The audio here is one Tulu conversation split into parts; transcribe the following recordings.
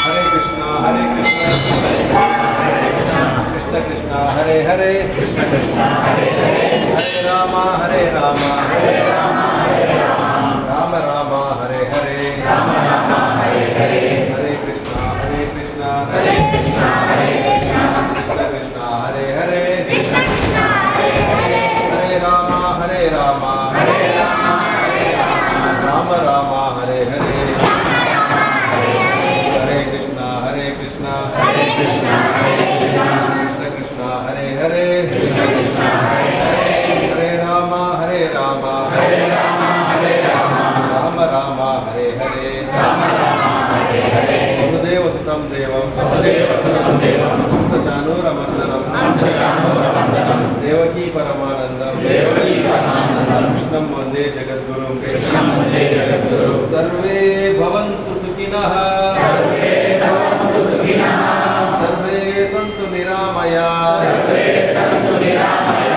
ಹರೇ ಕೃಷ್ಣ ಹರೇ ಕೃಷ್ಣ ಕೃಷ್ಣ ಕೃಷ್ಣ ಹರೇ ಹರೇ ಕೃಷ್ಣ ಕೃಷ್ಣ ಹರೇ ಹರೇ, ಹರೇ ರಾಮ ಹರೇ ರಾಮ ರಾಮ ರಾಮ ಹರೇ ಹರೇ, ರಾಮ ರಾಮ ಹರೇ ಹರೇ, ಹರೇ ಕೃಷ್ಣ ಹರೇ ಕೃಷ್ಣ ಹರೇ ಕೃಷ್ಣ ಹರೇ ಕೃಷ್ಣ, ಕೃಷ್ಣ ಕೃಷ್ಣ ಹರೇ ಹರೇ, ಕೃಷ್ಣ ಕೃಷ್ಣ ಹರೇ ಹರೇ, ಹರೇ ರಾಮ ಹರೇ ರಾಮ ಹರೇ ರಾಮ ರಾಮ ರಾಮ ಹರೇ ಹರೇ, ಹರೇ ಕೃಷ್ಣ ಹರೇ ಕೃಷ್ಣ ಹರೇ ಕೃಷ್ಣ ಹರೇ ಕೃಷ್ಣ, ಕೃಷ್ಣ ಕೃಷ್ಣ ಹರೇ ಹರೇ, ಕೃಷ್ಣ ಕೃಷ್ಣ ಹರೇ ಹರೇ, ಹರೇ ರಾಮ ಹರೇ ರಾಮ ಹರೇ ರಾಮ ಹರೇ ರಾಮ, ರಾಮ ರಾಮ ಹರೇ ಹರೇ, ರಾಮ ರಾಮ ಹರೇ ಹರೇ. ವಸುದೇವ ಸುತಂ ದೇವಂ ವಸುದೇವ ಸುತಂ ದೇವಂ, ಕಂಸಚಾನೂರಮರ್ದನಂ ಕಂಸಚಾನೂರಮರ್ದನಂ, ದೇವಕೀ ಪರಮಾನಂದಂ ದೇವಕೀ ಪರಮಾನಂದಂ, ಕೃಷ್ಣಂ ವಂದೇ ಜಗದ್ಗುರುಂ ಕೃಷ್ಣಂ ವಂದೇ ಜಗದ್ಗುರುಂ. ಸರ್ವೇ ಭವಂತು ಸುಖಿನಃ ಸರ್ವೇ ಭವಂತು ಸುಖಿನಃ, ಸರ್ವೇ ಸಂತು ನಿರಾಮಯ ಸರ್ವೇ ಸಂತು ನಿರಾಮಯ,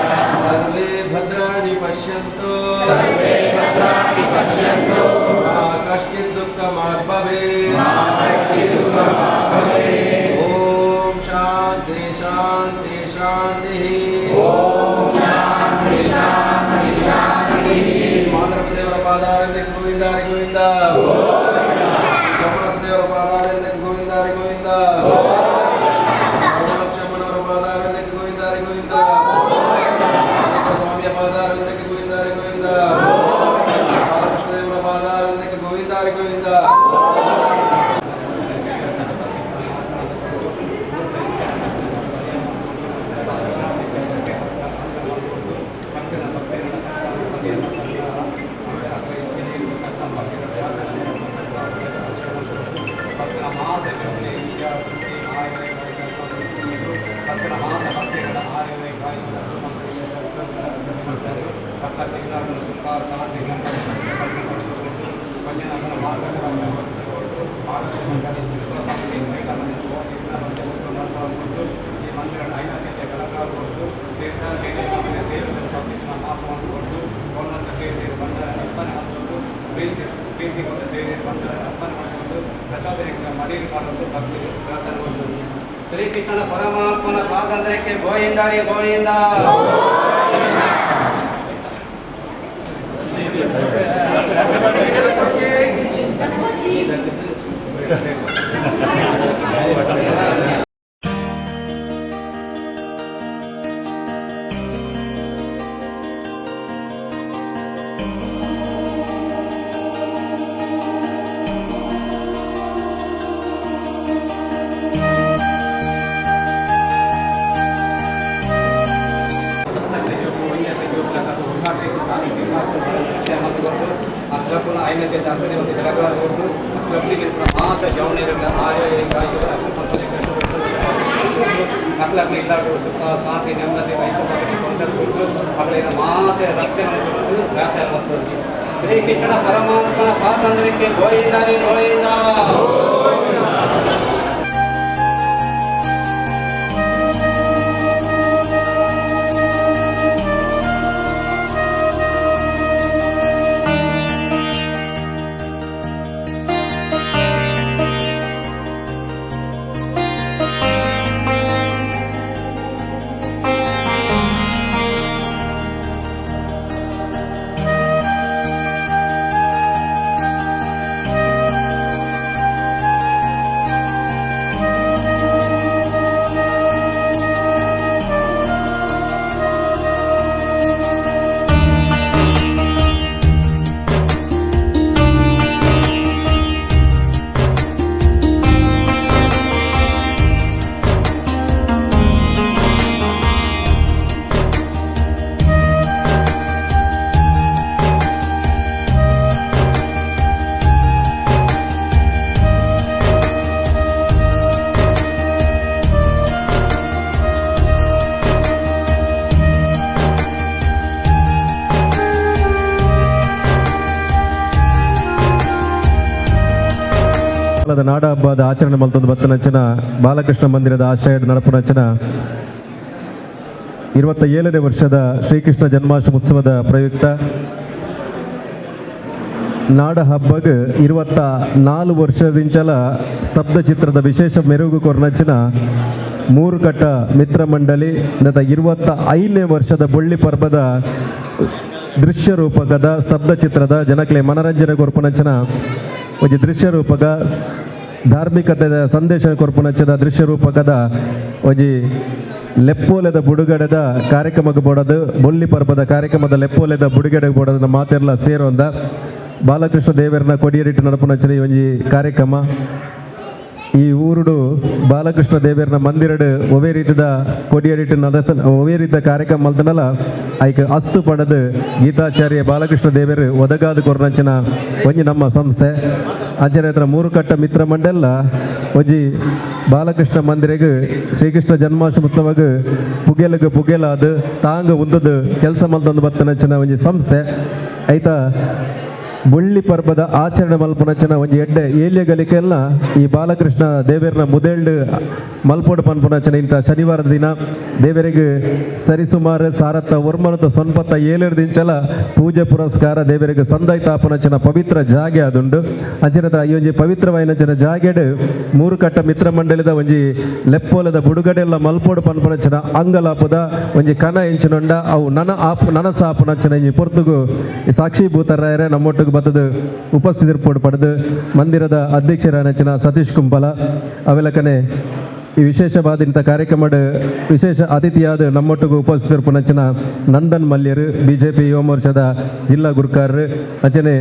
ಸರ್ವೇ ಭದ್ರಾಣಿ ಪಶ್ಯಂತು ಸರ್ವೇ ಭದ್ರಾಣಿ ಪಶ್ಯಂತು, ಮಾ ಕಶ್ಚಿತ್ ದುಃಖಮಾಗ್ ಭವೇತ್ ಮಾ ಕಶ್ಚಿತ್ ದುಃಖಮಾಗ್ ಭವೇತ್. ಓಂ ಶಾಂತಿ ಶಾಂತಿ ಶಾಂತಿ. ಓಂ ಶಾಂತಿ ಶಾಂತಿ ಶಾಂತಿ. ಮಾಧವ ಪಾದಾರವಿಂದಕ್ಕೆ ಗೋವಿಂದ ಹರಿ ಗೋವಿಂದ. ದೇವರ ಪಾದಾರವಿಂದಕ್ಕೆ ಗೋವಿಂದ ಹರಿ ಗೋವಿಂದ. ಲಕ್ಷ್ಮಣವರ ಪಾದಾರವಿಂದಕ್ಕೆ ಗೋವಿಂದ ಹರಿ ಗೋವಿಂದ. ಸ್ವಾಮಿಯ ಪಾದಾರವಿಂದಕ್ಕೆ ಗೋವಿಂದ ಹರಿ ಗೋವಿಂದ. ಬಾಲಕೃಷ್ಣದೇವರ ಪಾದಾರವಿಂದಕ್ಕೆ ಗೋವಿಂದ ಹರಿ ಗೋವಿಂದ. ಶ್ರೀಕೃಷ್ಣನ ಪರಮಾತ್ಮನ ಪಾದಂದ್ರಕ್ಕೆ ಗೋವಿಂದಾರಿ ಗೋವಿಂದ. ಸುಖ ಶಾಂತಿ ನೆಮ್ಮದಿ ಮಾತೆ ರಕ್ಷಣೆ ಶ್ರೀಕೃಷ್ಣನ ಪರಮಾತ್ಮನ ಪಾತಂದ್ರಕ್ಕೆ ಗೋವಿಂದಾರಿ ಗೋವಿಂದ. ಕುಂಪಲದ ನಾಡ ಹಬ್ಬದ ಆಚರಣೆ ಮಲ್ತೊಂದು ಬತ್ತನಂಚಿನ ಬಾಲಕೃಷ್ಣ ಮಂದಿರದ ಆಶ್ರಯ ನಡಪುನಂಚಿನ 27ನೇ ವರ್ಷದ ಶ್ರೀಕೃಷ್ಣ ಜನ್ಮಾಷ್ಟಮಿ ಉತ್ಸವದ ಪ್ರಯುಕ್ತ ನಾಡ ಹಬ್ಬಗ್ 24 ವರ್ಷದಿಂಚಲ ಸ್ತಬ್ಧ ಚಿತ್ರದ ವಿಶೇಷ ಮೆರುಗು ಕೊರ್ನಂಚಿನ ಮೂರು ಕಟ್ಟ ಮಿತ್ರ ಮಂಡಳಿ ನತ 25ನೇ ವರ್ಷದ ಬೊಳ್ಳಿ ಪರ್ಬದ ದೃಶ್ಯ ರೂಪಕದ ಸ್ತಬ್ಧ ಚಿತ್ರದ ಜನಕ್ಲೆ ಮನರಂಜನೆ ಕೊರ್ಪುನಂಚಿನ ಒಂಜಿ ದೃಶ್ಯ ರೂಪಕ ಧಾರ್ಮಿಕತೆದ ಸಂದೇಶ ಕೊರ್ಪುನಂಚಿನ ದೃಶ್ಯ ರೂಪಕದ ಒಂಜಿ ಲೆಪ್ಪೋಲೆದ ಬುಡುಗಡೆದ ಕಾರ್ಯಕ್ರಮಕ್ಕೆ ಬೋಡದು ಬೊಳ್ಳಿ ಪರ್ಬದ ಕಾರ್ಯಕ್ರಮದ ಲೆಪ್ಪೋಲೆದ ಬುಡುಗಡೆ ಬೋಡದ ಮಾತೆರ್ಲ ಸೇರೊಂದ ಬಾಲಕೃಷ್ಣ ದೇವರನ ಕೊಡಿಯರಿಟ್ಟು ನಡಪುನಂಚಿನ ಈ ಒಂಜಿ ಕಾರ್ಯಕ್ರಮ. ಈ ಊರುಡು ಬಾಲಕೃಷ್ಣ ದೇವರನ ಮಂದಿರಡು ಒವೇ ರೀತಿದ ಕೊಡಿಯಡಿಟ್ಟು ನಡತ ಒವೇ ರೀತಿಯ ಕಾರ್ಯಕ್ರಮ ಮಲ್ತನಲ ಐಕ್ ಅಸ್ತು ಪಡೆದು ಗೀತಾಚಾರ್ಯ ಬಾಲಕೃಷ್ಣ ದೇವರು ಒದಗಾದ ಕೊರ್ನಂಚಿನ ಒಂಜಿ ನಮ್ಮ ಸಂಸ್ಥೆ ಅಂಚನೆ ಹತ್ರ ಮೂರು ಕಟ್ಟ ಮಿತ್ರ ಮಂಡಲ ಒಂಜಿ ಬಾಲಕೃಷ್ಣ ಮಂದಿರಗ್ ಶ್ರೀಕೃಷ್ಣ ಜನ್ಮಾಷ್ಟಮಿ ಉತ್ಸವಗ್ ಪುಗೆಲಗ್ ಪುಗೆಲಾದ ತಾಂಗ ಉಂದದ ಕೆಲಸ ಮಲ್ತೊಂದು ಬತ್ತನಂಚಿನ ಒಂಜಿ ಸಂಸ್ಥೆ. ಐತ ಬೊಳ್ಳಿ ಪರ್ಬದ ಆಚರಣೆ ಮಲ್ಪುನಂಚಿನ ಒಂಜಿ ಎಡ್ಡೆ ಏಲ್ಯಗಲಿಕೆಲ್ಲ ಈ ಬಾಲಕೃಷ್ಣ ದೇವೇರ್ನ ಮುದೇಲ್ಡ್ ಮಲ್ಪೋಡು ಪನ್ಪುನಂಚಿನ ಇಂಥ ಶನಿವಾರದ ದಿನ ದೇವರಿಗೆ ಸರಿಸುಮಾರು ಸಾರತ್ತ ಒರ್ಮನದ ಸೊನ್ಪತ್ತ ಏಳೆರಡು ದಿಂಚಲ ಪೂಜೆ ಪುರಸ್ಕಾರ ದೇವರಿಗೆ ಸಂದಾಯ ತಾಪನಂಚಿನ ಪವಿತ್ರ ಜಾಗೆ ಅದುಂಡು. ಅಂಚಿನ ಈ ಒಂಜಿ ಪವಿತ್ರವಾಯಿನಂಚಿನ ಜಾಗೆಡ್ ಮೂರು ಕಟ್ಟ ಮಿತ್ರ ಮಂಡಳಿದ ಒಂಜಿ ಲೆಪ್ಪೋಲದ ಬುಡುಗಡೆ ಎಲ್ಲ ಮಲ್ಪೋಡು ಪನ್ಪುನಂಚಿನ ಅಂಗಲಾಪದ ಒಂಜಿ ಕನ ಎಂಚಿನೊಂಡ ಅವು ನನ ಆಪ್ ನನಸ ಆಪುನಂಚಿನ ಇಂಜಿ ಪೊರ್ತುಗು ಸಾಕ್ಷೀಭೂತರಾಯರೆ ನಮ್ಮೊಟ್ಟಿಗೆ ಬತ್ತದು ಉಪಸ್ಥಿತಿರ್ಪೋಡು ಪಡೆದು ಮಂದಿರದ ಅಧ್ಯಕ್ಷರಾನಂಚಿನ ಸತೀಶ್ ಕುಂಪಲ ಅವೆಲಕನೆ ಈ ವಿಶೇಷವಾದ ಇಂಥ ಕಾರ್ಯಕ್ರಮದ ವಿಶೇಷ ಅತಿಥಿಯಾದ ನಮ್ಮೊಟ್ಟಿಗೆ ಉಪಸ್ಥಿತಿರ್ಪುನಂಚಿನ ನಂದನ್ ಮಲ್ಯರು ಬಿಜೆಪಿ ಯುವ ಮೋರ್ಚಾದ ಜಿಲ್ಲಾ ಗುರುಕಾರರು, ಅಂಚನೆ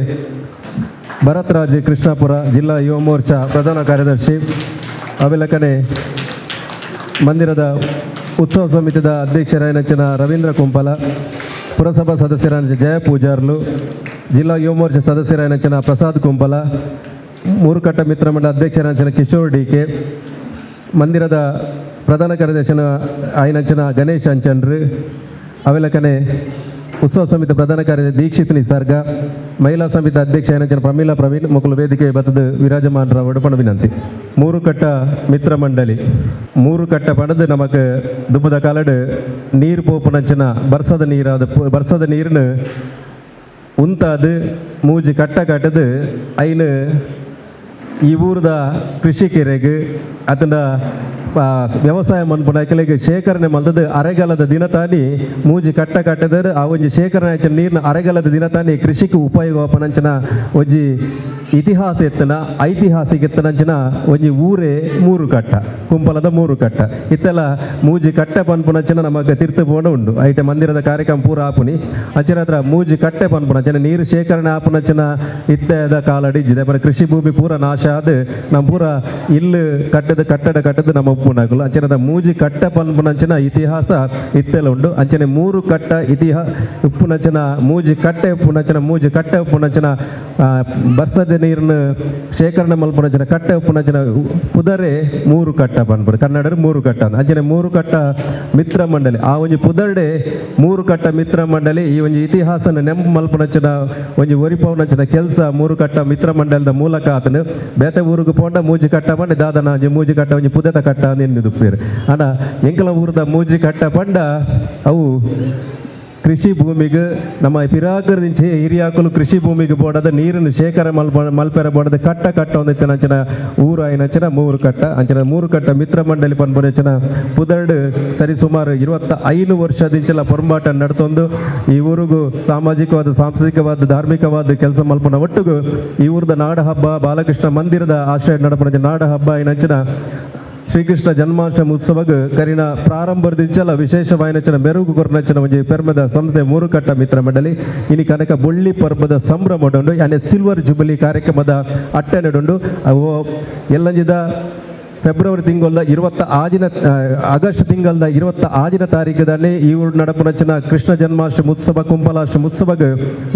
ಭರತ್ ರಾಜ್ ಕೃಷ್ಣಾಪುರ ಜಿಲ್ಲಾ ಯುವ ಮೋರ್ಚಾ ಪ್ರಧಾನ ಕಾರ್ಯದರ್ಶಿ, ಅವೆಲಕನೆ ಮಂದಿರದ ಉತ್ಸವ ಸಮಿತಿಯ ಅಧ್ಯಕ್ಷರಾಯನಂಚಿನ ರವೀಂದ್ರ ಕುಂಪಲ, ಪುರಸಭಾ ಸದಸ್ಯರಾದ ಜಯ ಪೂಜಾರ್ಲು, ಜಿಲ್ಲಾ ಯುವ ಮೋರ್ಚಾ ಸದಸ್ಯರಾಯನಂಚಿನ ಪ್ರಸಾದ್ ಕುಂಪಲ, ಮೂರುಕಟ್ಟ ಮಿತ್ರ ಮಂಡಲ ಅಧ್ಯಕ್ಷರಾಂಚಿನ ಕಿಶೋರ್ ಡಿ ಕೆ, ಮಂದಿರದ ಪ್ರಧಾನ ಕಾರ್ಯದರ್ಶಿನ ಆಯನಂಚಿನ ಗಣೇಶ್ ಅಂಚನ್ರು, ಅವೆಲಕನೆ ಉತ್ಸವ ಸಮಿತಿ ಪ್ರಧಾನ ಕಾರ್ಯದರ್ಶಿ ದೀಕ್ಷಿತ್ ನಿಸರ್ಗ, ಮಹಿಳಾ ಸಮಿತಿ ಅಧ್ಯಕ್ಷ ಆಯನಂಚಿನ ಪ್ರಮೀಳಾ ಪ್ರವೀಣ್ ಮೊಕಲು ವೇದಿಕೆ ಬತ್ತದ ವಿರಾಜಮಾನರ ಒಡಪಣ ವಿನಂತಿ. ಮೂರು ಕಟ್ಟ ಮಿತ್ರ ಮಂಡಳಿ ಮೂರು ಕಟ್ಟ ಪಡೆದು ನಮಕ್ ದುಬ್ಬದ ಕಾಲಡು ನೀರು ಪೋಪುನಂಚಿನ ಬರ್ಸದ ನೀರಾದ ಬರ್ಸದ ನೀರನ್ನು ಉಂತಾದು ಮೂಜಿ ಕಟ್ಟ ಕಟ್ಟದು ಐನು ಈ ಊರದ ಕೃಷಿಕರಿಗೆ ಅತನ ವ್ಯವಸಾಯ ಮನ್ಪುನಕಲಿಗೆ ಶೇಖರಣೆ ಮಲ್ತದು ಅರೆಗಾಲದ ದಿನ ತಾನಿ ಮೂಜಿ ಕಟ್ಟ ಕಟ್ಟದ ಆ ಒಂಜಿ ಶೇಖರಣೆ ಆಯ್ಚ ನೀರಿನ ಅರೆಗಾಲದ ದಿನ ತಾನಿ ಕೃಷಿಗೆ ಉಪಯೋಗ ಪನಂಚಿನ ಒಂಜಿ ಇತಿಹಾಸ ಎತ್ತನ ಐತಿಹಾಸಿಕ ಎತ್ತನಂಚಿನ ಒಂಜಿ ಊರೇ ಮೂರು ಕಟ್ಟ ಕುಂಪಲದ ಮೂರು ಕಟ್ಟ ಇತ್ತೆಲ್ಲ ಮೂಜಿ ಕಟ್ಟೆ ಪನ್ಪುನಂಚಿನ ನಮಗ್ ತಿರ್ತು ಪೋಂಡ ಉಂಡು. ಐಟೆ ಮಂದಿರದ ಕಾರ್ಯಕ್ರಮ ಪೂರ ಆಪುನಿ ಅಂಚಿನ ಹತ್ರ ಮೂಜಿ ಕಟ್ಟೆ ಪನ್ಪುನಂಚಿನ ನೀರು ಶೇಖರಣೆ ಆಪುನಂಚಿನ ಇತ್ತೆದ ಕಾಲಡಿ ಇಜ್ಜಿದೆ ಕೃಷಿ ಭೂಮಿ ಪೂರ ನಾಶ ಆದ್ ನಮ್ಮ ಪೂರ ಇಲ್ಲು ಕಟ್ಟದ ಕಟ್ಟಡ ಕಟ್ಟದ ನಮ್ಮ ಉಪ್ಪುನಕುಲು ಅಂಚಿನದ ಮೂಜಿ ಕಟ್ಟ ಪನ್ಪುನಂಚಿನ ಇತಿಹಾಸ ಇತ್ತೆಲ್ಲ ಉಂಡು. ಅಂಚನೆ ಮೂರು ಕಟ್ಟ ಇತಿಹಾಸ ಉಪ್ಪುನಂಚಿನ ಮೂಜಿ ಕಟ್ಟೆ ಉಪ್ಪುನಂಚಿನ ಮೂಜಿ ಕಟ್ಟೆ ಉಪ್ಪುನಂಚಿನ ಬರ್ಸದ ನೀರನ್ನು ಶೇಖರಣೆ ಮಲ್ಪುನಂಚಿನ ಕಟ್ಟೆ ಉಪ್ಪುನಂಚಿನ ಪುದರೆ ಮೂರು ಕಟ್ಟ ಪನ್ಪುಡು ಕನ್ನಡರು ಮೂರು ಕಟ್ಟ ಅಂಚನೆ ಮೂರು ಕಟ್ಟ ಮಿತ್ರ ಮಂಡಳಿ ಆ ಒಂಜಿ ಪುದರ್ಡೆ ಮೂರು ಕಟ್ಟ ಮಿತ್ರ ಮಂಡಳಿ ಈ ಒಂಜಿ ಇತಿಹಾಸನ ನೆಂಪು ಮಲ್ಪುನಂಚಿನ ಒಂಜಿ ಒರಿಪವನಂಚಿನ ಕೆಲಸ ಮೂರು ಕಟ್ಟ ಮಿತ್ರ ಮಂಡಲದ ಮೂಲಕ ಆತನು ಬೇತೆ ಊರಿಗೆ ಪೋಂಡ ಮೂಜಿ ಕಟ್ಟ ಪಂಡ ದಾದನ ಒಂಜಿ ಮೂಜಿ ಕಟ್ಟ ಒಂಜಿ ಪುದೆತ ಕಟ್ಟ ನಿನ್ನುದುಪ್ಪೇರು ಅಣ್ಣ ಎಂಕಲ ಊರದ ಮೂಜಿ ಕಟ್ಟ ಪಂಡ ಅವು ಕೃಷಿ ಭೂಮಿಗೆ ನಮ್ಮ ಪಿರಾಕರದಿಂಚೆ ಹಿರಿಯಾಕಲು ಕೃಷಿ ಭೂಮಿಗೆ ಬೋಡದ ನೀರನ್ನು ಶೇಖರ ಮಲ್ಪೆರ ಬೋಡದ ಕಟ್ಟ ಕಟ್ಟ ಒಂದಿತ್ತಿನ ಅಂಚಿನ ಊರು ಆಯಿನಂಚಿನ ಮೂರು ಕಟ್ಟ ಅಂಚಿನ ಮೂರು ಕಟ್ಟ ಮಿತ್ರ ಮಂಡಳಿ ಪನ್ಪುನಂಚಿನ ಪುದರ್ಡು ಸರಿ ಸುಮಾರು 25 ವರ್ಷದಿಂಚಲ ಪೊರಂಬಾಟ ನಡ್ತೊಂದು ಈ ಊರಿಗೂ ಸಾಮಾಜಿಕವಾದ ಸಾಂಸ್ಕೃತಿಕವಾದ ಧಾರ್ಮಿಕವಾದ ಕೆಲಸ ಮಲ್ಪನ ಒಟ್ಟಿಗೂ ಈ ಊರದ ನಾಡ ಹಬ್ಬ ಬಾಲಕೃಷ್ಣ ಮಂದಿರದ ಆಶ್ರಯ ನಡಪನಂಚಿನ ನಾಡ ಹಬ್ಬ ಆಯಿನಂಚಿನ ಶ್ರೀಕೃಷ್ಣ ಜನ್ಮಾಷ್ಟಮಿ ಉತ್ಸವಗ್ ಕರಿನ ಪ್ರಾರಂಭದಿಂಚಲ ವಿಶೇಷವಾಯಿನಂಚಿನ ಮೆರುಗು ಕೊರ್ನಂಚಿನ ಒಂಜಿ ಪೆರ್ಮದ ಸಂಸ್ಥೆ ಮೂರು ಕಟ್ಟ ಮಿತ್ರ ಮಂಡಳಿ ಇನಿ ಕನಕ ಬೊಳ್ಳಿ ಪರ್ಬದ ಸಂಭ್ರಮಡುಂಡು ಯಾನೆ ಸಿಲ್ವರ್ ಜುಬಿಲಿ ಕಾರ್ಯಕ್ರಮದ ಅಟ್ಟಣೆಡುಂಡು ಅವು ಎಲ್ಲಂಜಿದ February ತಿಂಗಳ 26 ಆಗಸ್ಟ್ ತಿಂಗಳ 26 ತಾರೀಕದಲ್ಲಿ ಈ ಊರು ನಡಪುನಂಚಿನ ಕೃಷ್ಣ ಜನ್ಮಾಷ್ಟಮಿ ಉತ್ಸವ ಕುಂಪಲಾಷ್ಟಮಿ ಉತ್ಸವಗ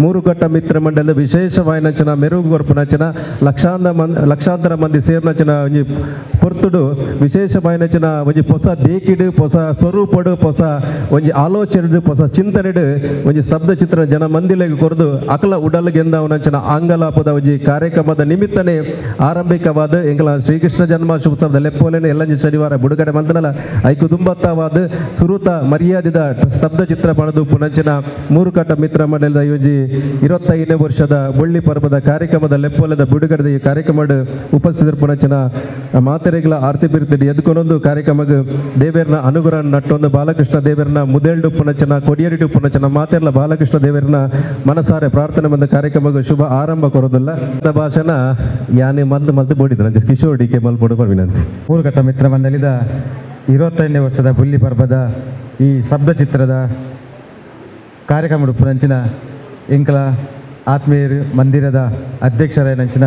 ಮೂರುಕಟ್ಟ ಮಿತ್ರ ಮಂಡಲದ ವಿಶೇಷವಾಯಿನಂಚಿನ ಮೆರುಗು ಕೊರ್ಪುನಂಚಿನ ಲಕ್ಷಾಂತರ ಮಂದಿ ಸೇರ್ನಂಚಿನ ಒಂಜಿ ಪೊರ್ತುಡು ವಿಶೇಷವಾಯಿನಂಚಿನ ಒಂಜಿ ಹೊಸ ದೇಕಿಡು ಹೊಸ ಸ್ವರೂಪಡು ಹೊಸ ಒಂಜಿ ಆಲೋಚನೆಡು ಹೊಸ ಚಿಂತನೆಡು ಒಂಜಿ ಶಬ್ದ ಚಿತ್ರ ಜನ ಮಂದಿಲೆಗ್ ಕೊರ್ದು ಅಕಲ ಉಡಲ್ಗೆಂದವನಂಚಿನ ಅಂಗಲಾಪದ ಒಂಜಿ ಕಾರ್ಯಕ್ರಮದ ನಿಮಿತ್ತನೇ ಆರಂಭಿಕವಾದ ಎಂಕಲ ಶ್ರೀಕೃಷ್ಣ ಜನ್ಮಾಷ್ಟಮಿ ಉತ್ಸವದ ಲೆಪ್ಪೋಲೆನೆ ಎಲ್ಲಂಜಿ ಶನಿವಾರ ಬುಡುಗಡೆ ಮಂದನಲ ಐಕು ದುಂಬತ್ತವಾದ ಸುರುತ ಮರ್ಯಾದಿದ ಸ್ತಬ್ಧ ಚಿತ್ರ ಪಡೆದು ಪುನಂಚಿನ ಮೂರುಕಟ್ಟ ಮಿತ್ರ ಮಂಡಲದ ಒಂಜಿ 25ನೇ ವರ್ಷದ ಬೊಳ್ಳಿ ಪರ್ಬದ ಕಾರ್ಯಕ್ರಮದ ಲೆಪ್ಪೋಲದ ಬಿಡುಗಡೆದ ಈ ಕಾರ್ಯಕ್ರಮ ಉಪಸ್ಥಿತರು ಪುನಂಚಿನ ಮಾತೆರೆಗಳ ಆರ್ತಿ ಬಿರ್ತಿಡಿ ಎದ್ಕೊನೊಂದು ಕಾರ್ಯಕ್ರಮಕ್ಕೆ ದೇವೇರ್ನ ಅನುಗ್ರಹ ನಟ್ಟೊಂದು ಬಾಲಕೃಷ್ಣ ದೇವರನ್ನ ಮುದೇಲ್ಡು ಪುನಂಚಿನ ಕೊಡಿಯರಿಡು ಪುನಂಚಿನ ಮಾತೆರ್ಲ ಬಾಲಕೃಷ್ಣ ದೇವರನ್ನ ಮನಸಾರೆ ಪ್ರಾರ್ಥನೆ ಬಂದ ಕಾರ್ಯಕ್ರಮಕ್ಕೆ ಶುಭ ಆರಂಭ ಕೊರೋದಿಲ್ಲ. ಭಾಷಣ ಯಾನೆ ಮಂದ್ ಮಲ್ತು ಬೋಡಿದ್ರು ನಂಜೆ ಕಿಶೋರ್ ಡಿ ಕೆ ಮಲ್ಪೊಡು ವಿನಂತಿ. ಮೂರುಕಟ್ಟ ಮಿತ್ರ ಮಂಡಳಿದ 25ನೇ ವರ್ಷದ ಬುಲ್ಲಿ ಪರ್ಬದ ಈ ಶಬ್ದ ಚಿತ್ರದ ಕಾರ್ಯಕ್ರಮ ಪುನಂಚಿನ ಎಂಕಲ ಆತ್ಮೀಯರು ಮಂದಿರದ ಅಧ್ಯಕ್ಷರಾಯನಂಚಿನ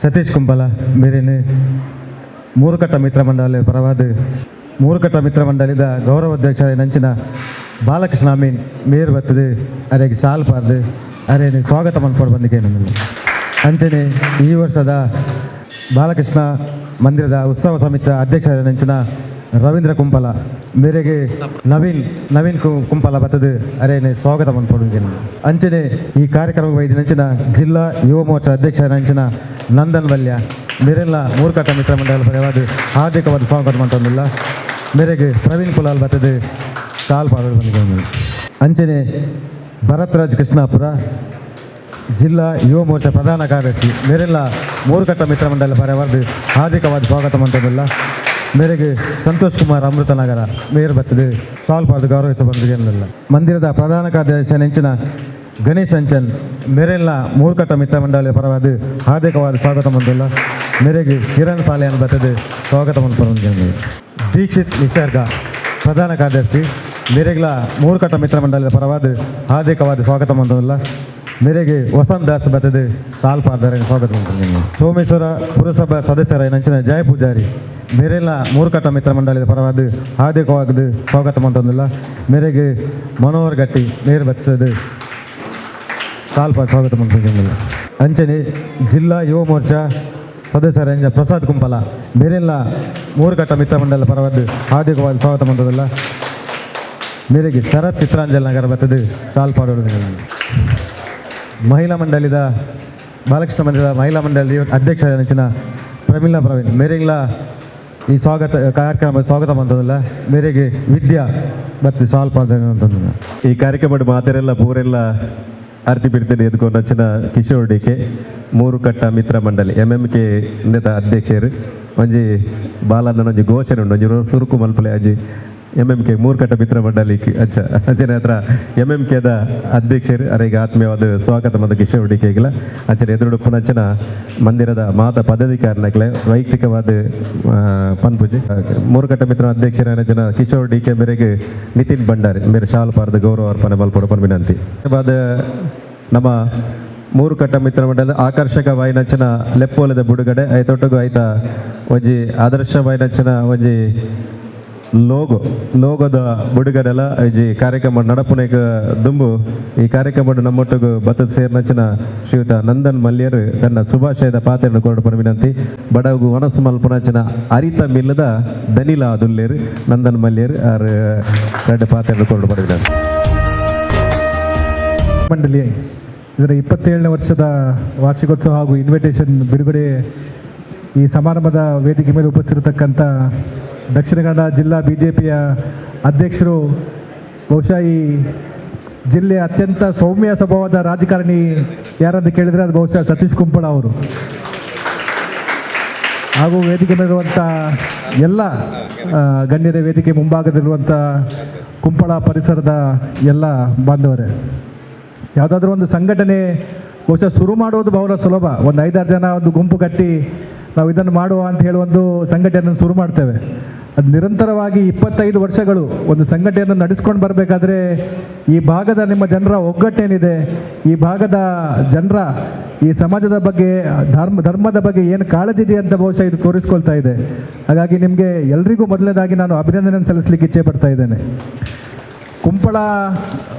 ಸತೀಶ್ ಕುಂಬಲ ಮೇರೇನು ಮೂರುಕಟ್ಟ ಮಿತ್ರ ಮಂಡಳಿ ಪರವಾದ ಮೂರುಕಟ್ಟ ಮಿತ್ರ ಮಂಡಳಿದ ಗೌರವಾಧ್ಯಕ್ಷರಾಯನಂಚಿನ ಬಾಲಕೃಷ್ಣ ಅಮೀನ್ ಮೇರು ಬರ್ತದೆ ಅರೆಗೆ ಸಾಲ್ ಪಾರ್ದು ಅರೆ ಸ್ವಾಗತ ಮನ್ಪೊಡು ಬಂದಿದ್ದೇನೆ. ಅಂಚನೆ ಈ ವರ್ಷದ ಬಾಲಕೃಷ್ಣ ಮಂದಿರದ ಉತ್ಸವ ಸಮಿತಿಯ ಅಧ್ಯಕ್ಷರಾಯನಂಚಿನ ರವೀಂದ್ರ ಕುಂಪಲ ಮೇರೆಗೆ ನವೀನ್ ಕುಂಪಲ ಬರ್ತದೆ ಅರೇನೆ ಸ್ವಾಗತ ಮನ್ಪೊಡು. ಅಂಚನೆ ಈ ಕಾರ್ಯಕ್ರಮ ವೈದ್ಯನಂಚಿನ ಜಿಲ್ಲಾ ಯುವ ಮೋರ್ಚಾ ಅಧ್ಯಕ್ಷರಾಯನಂಚಿನ ನಂದನ್ ವಲ್ಯ ಮೇರೆಲ್ಲ ಮೂರುಕಟ್ಟ ಮಿತ್ರ ಮಂಡಲ ಪರವಾದ ಹಾರ್ದಿಕವಾದ ಸ್ವಾಗತ ಮಾಡ್ತಂದಿಲ್ಲ. ಮೇರೆಗೆ ಪ್ರವೀಣ್ ಕುಲಾಲ್ ಬರ್ತದೆ ಸಾಲ್ ಪಾಡೋದು ಬಂದಿದ್ದೇನೆ. ಅಂಚನೆ ಭರತ್ರಾಜ್ ಕೃಷ್ಣಾಪುರ ಜಿಲ್ಲಾ ಯುವ ಮೋರ್ಚಾ ಪ್ರಧಾನ ಕಾರ್ಯದರ್ಶಿ ಮೇರೆಲ್ಲ ಮೂರುಕಟ್ಟ ಮಿತ್ರ ಮಂಡಲ ಪರವಾದ ಹಾರ್ದಿಕವಾದ ಸ್ವಾಗತ ಮಾಡ್ತಂದಿಲ್ಲ. ಮೇರೆಗೆ ಸಂತೋಷ್ ಕುಮಾರ್ ಅಮೃತನಗರ ಮೇಯರ್ ಬರ್ತದೆ ಸಾಲ್ ಪಾರ್ದು ಗೌರವಿಸ ಬಂದಿದ್ದೇನಲ್ಲ. ಮಂದಿರದ ಪ್ರಧಾನ ಕಾರ್ಯದರ್ಶಿ ನೆಂಚಿನ ಗಣೇಶ್ ಅಂಚನ್ ಮೇರೆಲ್ಲ ಮೂರುಕಟ್ಟ ಮಿತ್ರ ಮಂಡಳಿಯ ಪರವಾದ ಹಾರ್ದಿಕವಾದ ಸ್ವಾಗತ ಮಂದಿಲ್ಲ. ಮೇರೆಗೆ ಕಿರಣ್ ಸಾಲೆಯನ್ನು ಬರ್ತದೆ ಸ್ವಾಗತ ಮಂದಿದ್ದೇನೆ. ದೀಕ್ಷಿತ್ ನಿಸರ್ಗ ಪ್ರಧಾನ ಕಾರ್ಯದರ್ಶಿ ಮೇರೆಗ್ಲ ಮೂರುಕಟ್ಟ ಮಿತ್ರ ಮಂಡಳಿಯ ಪರವಾದ ಹಾರ್ದಿಕವಾದ ಸ್ವಾಗತ ಮಂದಿಲ್ಲ. ಮೇರೆಗೆ ವಸಂತ್ ದಾಸ್ ಬರ್ತದೆ ಸಾಲ್ ಪಾರ್ದಾರೆ ಸ್ವಾಗತ ಮಂದಿದ್ದೇನೆ. ಸೋಮೇಶ್ವರ ಪುರಸಭಾ ಸದಸ್ಯರ ನಂಚಿನ ಜಯ ಪೂಜಾರಿ ಮೇರೆಲ್ಲ ಮೂರುಕಟ್ಟ ಮಿತ್ರ ಮಂಡಳಿಯ ಪರವಾದ ಹಾರ್ದಿಕವಾದ ಸ್ವಾಗತ ಮಂದಿಲ್ಲ. ಮೇರೆಗೆ ಮನೋಹರ್ ಗಟ್ಟಿ ಮೇರು ಬರ್ತದೆ ಸಾಲ್ಪ ಸ್ವಾಗತ ಮಂದಿದ್ದೇನೆ. ಅಂಚನೆ ಜಿಲ್ಲಾ ಯುವ ಮೋರ್ಚಾ ಸದಸ್ಯರ ಪ್ರಸಾದ್ ಕುಂಪಲ ಮೇರೆಲ್ಲ ಮೂರುಕಟ್ಟ ಮಿತ್ರ ಮಂಡಲ ಪರವಾದ ಹಾರ್ದಿಕವಾದ ಸ್ವಾಗತ ಮಂದಿಲ್ಲ. ಮೇರೆಗೆ ಶರತ್ ಚಿತ್ರಾಂಜಲಿ ನಗರ ಬರ್ತದೆ ಸಾಲ್ ಪಾಡೋದು. ಮಹಿಳಾ ಮಂಡಳಿದ ಬಾಲಕೃಷ್ಣ ಮಂದಿರದ ಮಹಿಳಾ ಮಂಡಳಿ ಅಧ್ಯಕ್ಷ ನೆಚ್ಚಿನ ಪ್ರಮೀಳಾ ಪ್ರವೀಣ್ ಮೇರೆಗ್ಲ ಈ ಸ್ವಾಗತ ಕಾರ್ಯಕ್ರಮ ಸ್ವಾಗತ ಮಂತದಲ್ಲ. ಮೇರೆಗೆ ವಿದ್ಯಾ ಮತ್ತು ಸಾಲ್ ಪಾಡೋದು. ಈ ಕಾರ್ಯಕ್ರಮ ಮಾತೆರೆಲ್ಲ ಪೂರೆಲ್ಲ ಆರ್ತಿ ಬಿಡ್ತೇನೆ ಎದ್ಕೊಂಡು ನಚ್ಚಿನ ಕಿಶೋರ್ ಡಿ ಕೆ ಮೂರುಕಟ್ಟ ಮಿತ್ರ ಮಂಡಳಿ M M K ನೇತ ಅಧ್ಯಕ್ಷರು ಒಂಜಿ ಬಾಲನ್ನ ಒಂಜಿ ಘೋಷಣೆ ಉಂಟು ಒಂಜಿ ಸುರುಕು ಮಲ್ಪಲೆ ಅಜ್ಜಿ M M K ಮೂರುಕಟ್ಟ ಮಿತ್ರ ಮಂಡಳಿ ಅಚ್ಚ ಅಂಚನೆ ಹತ್ರ ಎಂ ಎಂ ಕೆದ ಅಧ್ಯಕ್ಷರು ಅರೆಗೆ ಆತ್ಮೀಯವಾದ ಸ್ವಾಗತ ಮತ್ತು ಕಿಶೋರ್ ಡಿ ಕೆಗಿಲ್ಲ. ಅಂಚನೆ ಎದುರುಡು ಪುನಂಚನ ಮಂದಿರದ ಮಾತ ಪದಾಧಿಕಾರಿನಕ್ಲೆ ವೈಯಕ್ತಿಕವಾದ ಪನ್ಪುಜಿ ಮೂರುಕಟ್ಟ ಮಿತ್ರ ಅಧ್ಯಕ್ಷರ ಜನ ಕಿಶೋರ್ ಡಿ ಕೆ ಮೇರೆಗೆ ನಿತಿನ್ ಭಂಡಾರಿ ಮೇರೆ ಶಾಲು ಪಾರದ ಗೌರವ ಅರ್ಪಣೆ ಮಲ್ಪೊಡು ಪನ್ ವಿನಂತಿ. ಬಾದ ನಮ್ಮ ಮೂರುಕಟ್ಟ ಮಿತ್ರ ಮಂಡಲದ ಆಕರ್ಷಕ ವಾಯಿನಂಚನ ಲೆಪ್ಪೋಲದ ಬುಡುಗಡೆ ಐತೊಟ್ಟಗು ಐತ ಒಂಜಿ ಆದರ್ಶ ವಾಯಿನಂಚನ ಒಂಜಿ ಲೋಗೋದ ಬುಡುಗಡೆಲ ಒಂಜಿ ಕಾರ್ಯಕ್ರಮ ನಡಪುನೇಕ ದುಂಬು ಈ ಕಾರ್ಯಕ್ರಮ ನಮ್ಮೊಟ್ಟಿಗೆ ಬತ್ತದ ಸೇರ್ನಂಚಿನ ಶ್ರೀಯುತ ನಂದನ್ ಮಲ್ಯರು ತನ್ನ ಶುಭಾಶಯದ ಪಾತ್ರೆಯನ್ನು ಕೊರಡು ವಿನಂತಿ. ಬಡಗು ವನಸು ಮಲ್ಪುನಂಚಿನ ಅರಿತ ಮಿಲ್ಲದ ದನಿಲ ದುಲ್ಲೇರು ನಂದನ್ ಮಲ್ಯರು ಆರು ಎರಡು ಪಾತ್ರೆಯನ್ನು ಕೊರಡು ವಿನಂತಿ. ಮಂಡಳಿ ಇದರ 27ನೇ ವರ್ಷದ ವಾರ್ಷಿಕೋತ್ಸವ ಹಾಗೂ ಇನ್ವಿಟೇಷನ್ ಬಿಡುಗಡೆ ಈ ಸಮಾರಂಭದ ವೇದಿಕೆ ಮೇಲೆ ಉಪಸ್ಥಿತಿರತಕ್ಕಂಥ ದಕ್ಷಿಣ ಕನ್ನಡ ಜಿಲ್ಲಾ ಬಿ ಜೆ ಪಿಯ ಅಧ್ಯಕ್ಷರು, ಬಹುಶಃ ಈ ಜಿಲ್ಲೆಯ ಅತ್ಯಂತ ಸೌಮ್ಯ ಸ್ವಭಾವದ ರಾಜಕಾರಣಿ ಯಾರಂತ ಕೇಳಿದರೆ ಅದು ಬಹುಶಃ ಸತೀಶ್ ಕುಂಪಳ ಅವರು. ಹಾಗೂ ವೇದಿಕೆ ಮೇಲಿರುವಂಥ ಎಲ್ಲ ಗಣ್ಯರ ವೇದಿಕೆ ಮುಂಭಾಗದಲ್ಲಿರುವಂಥ ಕುಂಪಳ ಪರಿಸರದ ಎಲ್ಲ ಬಾಂಧವರೇ, ಯಾವುದಾದ್ರೂ ಒಂದು ಸಂಘಟನೆ ಬಹುಶಃ ಶುರು ಮಾಡುವುದು ಬಹಳ ಸುಲಭ. ಒಂದು 5-6 ಜನ ಒಂದು ಗುಂಪು ಕಟ್ಟಿ ನಾವು ಇದನ್ನು ಮಾಡುವ ಅಂತ ಹೇಳಿ ಒಂದು ಸಂಘಟನೆಯನ್ನು ಶುರು ಮಾಡ್ತೇವೆ. ಅದು ನಿರಂತರವಾಗಿ 25 ವರ್ಷಗಳು ಒಂದು ಸಂಘಟನೆಯನ್ನು ನಡೆಸ್ಕೊಂಡು ಬರಬೇಕಾದ್ರೆ ಈ ಭಾಗದ ನಿಮ್ಮ ಜನರ ಒಗ್ಗಟ್ಟೇನಿದೆ, ಈ ಭಾಗದ ಜನರ ಈ ಸಮಾಜದ ಬಗ್ಗೆ ಧರ್ಮದ ಬಗ್ಗೆ ಏನು ಕಾಳಜಿ ಇದೆ ಅಂತ ಬಹುಶಃ ಇದು ತೋರಿಸ್ಕೊಳ್ತಾ ಇದೆ. ಹಾಗಾಗಿ ನಿಮಗೆ ಎಲ್ರಿಗೂ ಮೊದಲನೇದಾಗಿ ನಾನು ಅಭಿನಂದನೆ ಸಲ್ಲಿಸಲಿಕ್ಕೆ ಇಚ್ಛೆ ಪಡ್ತಾ ಇದ್ದೇನೆ. ಕುಂಪಳ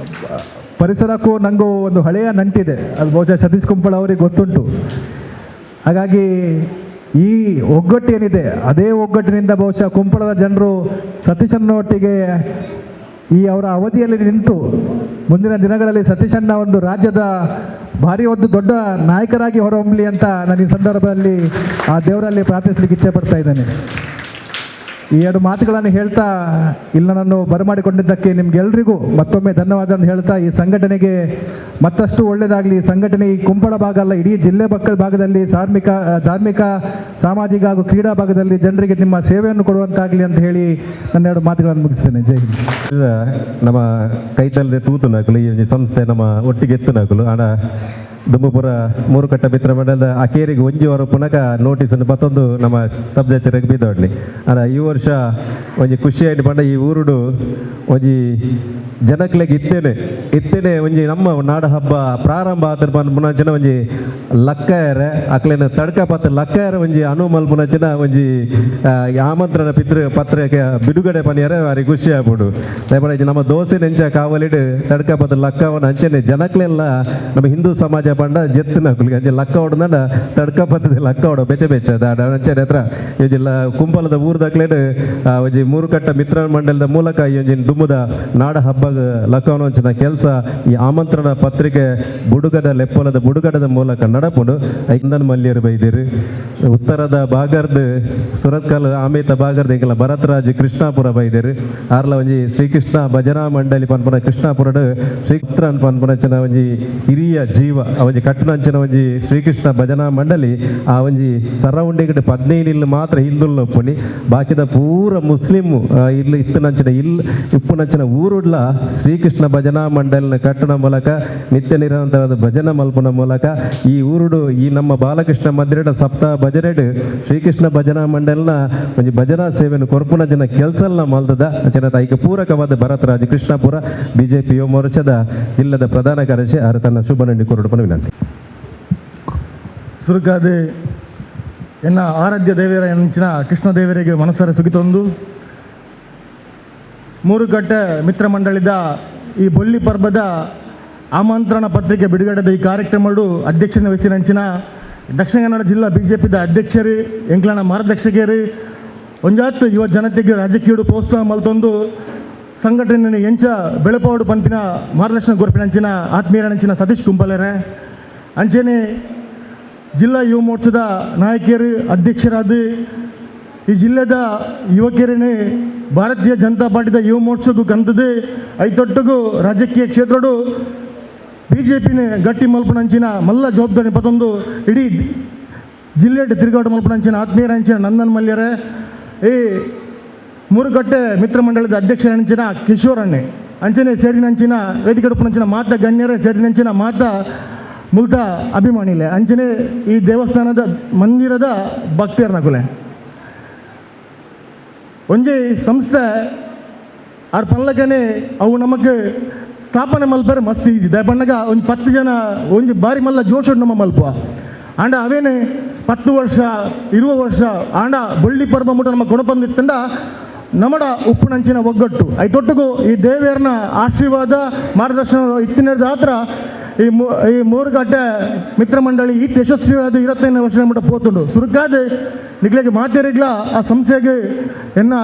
ಪರಿಸರಕ್ಕೂ ನನಗೂ ಒಂದು ಹಳೆಯ ನಂಟಿದೆ, ಅದು ಬಹುಶಃ ಸತೀಶ್ ಕುಂಪಳ ಅವರಿಗೆ ಗೊತ್ತುಂಟು. ಹಾಗಾಗಿ ಈ ಒಗ್ಗಟ್ಟು ಏನಿದೆ ಅದೇ ಒಗ್ಗಟ್ಟಿನಿಂದ ಬಹುಶಃ ಕುಂಪಳದ ಜನರು ಸತೀಶನ್ನೊಟ್ಟಿಗೆ ಈ ಅವರ ಅವಧಿಯಲ್ಲಿ ನಿಂತು ಮುಂದಿನ ದಿನಗಳಲ್ಲಿ ಸತೀಶನ್ನ ಒಂದು ರಾಜ್ಯದ ಭಾರಿ ಒಂದು ದೊಡ್ಡ ನಾಯಕರಾಗಿ ಹೊರಹೊಮ್ಮಲಿ ಅಂತ ನಾನು ಈ ಸಂದರ್ಭದಲ್ಲಿ ಆ ದೇವರಲ್ಲಿ ಪ್ರಾರ್ಥಿಸಲಿಕ್ಕೆ ಇಚ್ಛೆ ಪಡ್ತಾ ಇದ್ದೇನೆ. ಈ ಎರಡು ಮಾತುಗಳನ್ನು ಹೇಳ್ತಾ ಇಲ್ಲಿ ನನ್ನನ್ನು ಬರಮಾಡಿಕೊಂಡಿದ್ದಕ್ಕೆ ನಿಮಗೆಲ್ರಿಗೂ ಮತ್ತೊಮ್ಮೆ ಧನ್ಯವಾದ ಹೇಳ್ತಾ, ಈ ಸಂಘಟನೆಗೆ ಮತ್ತಷ್ಟು ಒಳ್ಳೆಯದಾಗಲಿ. ಈ ಸಂಘಟನೆ ಈ ಕುಂಪಳ ಭಾಗ ಅಲ್ಲ, ಇಡೀ ಜಿಲ್ಲೆ ಮಕ್ಕಳ ಭಾಗದಲ್ಲಿ ಧಾರ್ಮಿಕ, ಸಾಮಾಜಿಕ ಹಾಗೂ ಕ್ರೀಡಾ ಭಾಗದಲ್ಲಿ ಜನರಿಗೆ ನಿಮ್ಮ ಸೇವೆಯನ್ನು ಕೊಡುವಂತಾಗಲಿ ಅಂತ ಹೇಳಿ ನನ್ನ ಎರಡು ಮಾತುಗಳನ್ನು ಮುಗಿಸ್ತೇನೆ. ಜೈ ಹಿಂದ್. ನಮ್ಮ ಕೈತಲ್ಲದೆ ತೂತು ನಾಕಲು ಈ ಸಂಸ್ಥೆ ನಮ್ಮ ಒಟ್ಟಿಗೆ ಎತ್ತು ನಾಕಲು ಆಡ ದುಂಬಪುರ ಮೂರುಕಟ್ಟ ಮಿತ್ರ ಮಂಡಲದ ಅಕೇರಿಗೆ ಒಂಜಿ ವಾರ ಪುನಕ ನೋಟಿಸ್ ಮತ್ತೊಂದು ನಮ್ಮ ಸ್ತಬ್ಧ ಚಿರಗೆ ಬಿದ್ದೋಡ್ಲಿ. ಆಡ ಈ ವರ್ಷ ಒಂಜಿ ಖುಷಿಯಾಗಿ ಪಂಡ ಈ ಊರುಡು ಒಂಜಿ ಜನಕ್ಲೆಗ್ ಇತ್ತೇನೆ ಇತ್ತೇನೆ ಒಂಜಿ ನಮ್ಮ ನಾಡ ಹಬ್ಬ ಪ್ರಾರಂಭ ಆತರ ಪುನಂಚಿನ ಒಂಜಿ ಲಕ್ಕಯರೆ ಅಕ್ಲೇನ ತಡ್ಕ ಪತ್ತ ಲಕ್ಕಯರ ಒಂಜಿ ಅನು ಮಲ್ಪುನಂಚಿನ ಒಂಜಿ ಆಮಂತ್ರಣ ಪಿತೃ ಪತ್ರಿಕೆ ಬಿಡುಗಡೆ ಪನಿಯರೆ ಬಾರಿ ಖುಷಿ ಆಗ್ಬಿಡು. ದಯಮಾಡಿ ನಮ್ಮ ದೋಸೆ ನೆಂಚ ಕಾವಲಿಡು ತಡ್ಕ ಪತ್ತ ಲಕ್ಕವನ ಅಂಚನೆ ಜನಕ್ಲೆಲ್ಲ ನಮ್ಮ ಹಿಂದೂ ಸಮಾಜ ಪಂಡ ಜೆತ್ತಿನ ಅಂಚೆ ಲಕ್ಕ ಹೊಡ್ದಂಡ ತಡ್ಕ ಪತ್ತದ ಲಕ್ಕ ಹೊಡ ಬೆಚ್ಚ ಬೆಚ್ಚ ದಾಡ ಅಂಚನೆ ಹತ್ರ ಈ ಕುಂಪಲದ ಊರ್ದಕ್ಲೇಡು ಒಂಜಿ ಮೂರುಕಟ್ಟ ಮಿತ್ರ ಮಂಡಲದ ಮೂಲಕ ಈ ಒಂಜಿ ದುಮ್ಮದ ನಾಡ ಹಬ್ಬ ಲಕ್ಕವನ ಕೆಲಸ ಈ ಆಮಂತ್ರಣ ಪತ್ರಿಕೆ ಬುಡುಗಡ ಲೆಪ್ಪಲದ ಬುಡುಗಡದ ಮೂಲಕ ನಡಪುಂಡು. ಇಂದನ್ ಮಲ್ಯರು ಬೈದಿರು ಉತ್ತರದ ಬಾಗರ್ದು ಸುರತ್ಕಲ್ ಆಮೇತ ಬಾಗರ್ದು ಎಂಕಲ ಭರತರಾಜ್ ಕೃಷ್ಣಾಪುರ ಬೈದಿರು ಆರ್ಲ ಒಂಜಿ ಶ್ರೀಕೃಷ್ಣ ಭಜನಾ ಮಂಡಳಿ ಪನ್ಪುನ ಕೃಷ್ಣಾಪುರಡು ಶ್ರೀಕೃಷ್ಣ ಪನ್ಪುನಂಚಿನ ಒಂಜಿ ಹಿರಿಯ ಜೀವ ಒಂಜಿ ಕಟ್ಟುನಂಚಿನ ಒಂಜಿ ಶ್ರೀಕೃಷ್ಣ ಭಜನಾ ಮಂಡಳಿ ಆ ಒಂಜಿ ಸರೌಂಡಿಂಗ್ 15 ಇಲ್ಲು ಮಾತ್ರ ಹಿಂದುಲ್ ಒಪ್ಪುನಿ ಬಾಕಿದ ಪೂರ ಮುಸ್ಲಿಂ ಇಲ್ಲು ಇತ್ತನಂಚಿನ ಇಲ್ ಇಪ್ಪುನಂಚಿನ ಊರುಡ್ಲ ಶ್ರೀಕೃಷ್ಣ ಭಜನಾ ಮಂಡಲಿನ ಕಟ್ಟಣ ಮೂಲಕ ನಿತ್ಯ ನಿರಂತರದ ಭಜನ ಮಲ್ಪುನ ಮೂಲಕ ಈ ಊರುಡು ಈ ನಮ್ಮ ಬಾಲಕೃಷ್ಣ ಮಂದಿರದ ಸಪ್ತಾಹ ಭಜನೆಡು ಶ್ರೀಕೃಷ್ಣ ಭಜನಾ ಮಂಡಲಿನ ಒಂಜಿ ಭಜನಾ ಸೇವೆಯನ್ನು ಕೊರ್ಪುನ ಜನ ಕೆಲಸಲ್ನ ಮಲ್ದದ ಅಂಚನೆ ಐಕ ಪೂರಕವಾದ ಭರತರಾಜ್ ಕೃಷ್ಣಾಪುರ ಬಿಜೆಪಿ ಯುವ ಮೋರ್ಚಾದ ಜಿಲ್ಲದ ಪ್ರಧಾನ ಕಾರ್ಯದರ್ಶಿ ಅವರು ತನ್ನ ಶುಭ ನಂಡಿ ಕೊರಡುಪನ ವಿನಂತಿ. ಸುರುಕಾದೆ ಎನ್ನ ಆರಾಧ್ಯ ದೇವರ ಎಂಚಿನ ಕೃಷ್ಣ ದೇವರಿಗೆ ಮನಸ್ಸರ ಸುಗಿತೊಂದು ಮೂರುಕಟ್ಟೆ ಮಿತ್ರ ಮಂಡಳಿದ ಈ ಬೊಳ್ಳಿ ಪರ್ಬದ ಆಮಂತ್ರಣ ಪತ್ರಿಕೆ ಬಿಡುಗಡೆದ ಈ ಕಾರ್ಯಕ್ರಮಡು ಅಧ್ಯಕ್ಷನ ವಹಿಸಿನಂಚಿನ ದಕ್ಷಿಣ ಕನ್ನಡ ಜಿಲ್ಲಾ ಬಿಜೆಪಿದ ಅಧ್ಯಕ್ಷರು ಎಂಕ್ಲನ ಮಾರ್ಗದರ್ಶಕರು ಒಂಜಾತ್ ಯುವ ಜನತೆಗೆ ರಾಜಕೀಯ ಪ್ರೋತ್ಸಾಹ ಮಲ್ತೊಂದು ಸಂಘಟನೆ ಎಂಚ ಬೆಳಪಾಡು ಪಂಪಿನ ಮಾರ್ಗದರ್ಶನ ಕೊರ್ಪಿನಂಚಿನ ಆತ್ಮೀಯರಂಚಿನ ಸತೀಶ್ ಕುಂಪಲೆರೆ ಅಂಚೆನೆ ಜಿಲ್ಲಾ ಯುವ ಮೋರ್ಚಾದ ನಾಯಕಿಯರು ಅಧ್ಯಕ್ಷರಾದ ಈ ಜಿಲ್ಲೆದ ಯುವಕರೇ ಭಾರತೀಯ ಜನತಾ ಪಾರ್ಟಿದ ಯುವ ಮೋರ್ಚಾಗೂ ಕಂತದೆ ಐತೊಟ್ಟಗೂ ರಾಜಕೀಯ ಕ್ಷೇತ್ರಡು ಬಿ ಜೆ ಪಿನೇ ಗಟ್ಟಿ ಮಲ್ಪನಂಚಿನ ಮಲ್ಲ ಜವಾಬ್ದಾರಿ ಪತ್ತೊಂದು ಇಡೀ ಜಿಲ್ಲೆ ತಿರುಗಾಟ ಮಲ್ಪನಂಚಿನ ಆತ್ಮೀಯರಂಚಿನ ನಂದನ್ ಮಲ್ಯರೇ ಈ ಮೂರುಕಟ್ಟೆ ಮಿತ್ರ ಮಂಡಳದ ಅಧ್ಯಕ್ಷರಂಚಿನ ಕಿಶೋರಣ್ಣೆ ಅಂಚನೆ ಸೇರಿನಂಚಿನ ವೇದಿಕೆಡುಪನಂಚಿನ ಮಾತ ಗಣ್ಯರೇ ಸೇರಿನಂಚಿನ ಮಾತ ಮುಲ್ತ ಅಭಿಮಾನಿಲೆ ಅಂಚನೆ ಈ ದೇವಸ್ಥಾನದ ಮಂದಿರದ ಭಕ್ತಿಯರ್ನಕುಲೆ ಒಂಜಿ ಸಂಸ್ಥೆ ಆರ್ ಪನ್ಲಕನೆ ಅವು ನಮಗೆ ಸ್ಥಾಪನೆ ಮಲ್ಪರೆ ಮಸ್ತ್ ಈಜಿ ದಯಪಣ್ಣಗ ಒಂಜಿ 10 ಜನ ಒಂಜಿ ಬಾರಿ ಮಲ್ಲ ಜೋಶ್ ನಮ್ಮ ಮಲ್ಪುವ ಆಂಡ ಅವೇನೆ 10 ವರ್ಷ 20 ವರ್ಷ ಆಂಡ ಬೊಳ್ಳಿ ಪರ್ಬ ಮುಟ ನಮ್ಮ ಕೊಣಪಂದಿತ್ತಂಡ ನಮಡ ಉಪ್ಪುನಂಚಿನ ಒಗ್ಗಟ್ಟು ಐತೊಟ್ಟಿಗೂ ಈ ದೇವಿಯರ್ನ ಆಶೀರ್ವಾದ ಮಾರ್ಗದರ್ಶನ ಇತ್ತಿನ ಹತ್ರ ಈ ಮೂರುಗಟ್ಟೆ ಮಿತ್ರ ಮಂಡಳಿ ಈ ಯಶಸ್ವಿಯಾದ 25ನೇ ವರ್ಷ ಮಟ್ಟ ಪೋತುಂಡು ಸುರುಕಾದ ನಿಗ್ಲಿಗೆ ಮಾತೇರಿಗ್ಲ ಆ ಸಂಸ್ಥೆಗೆ ಎನ್ನ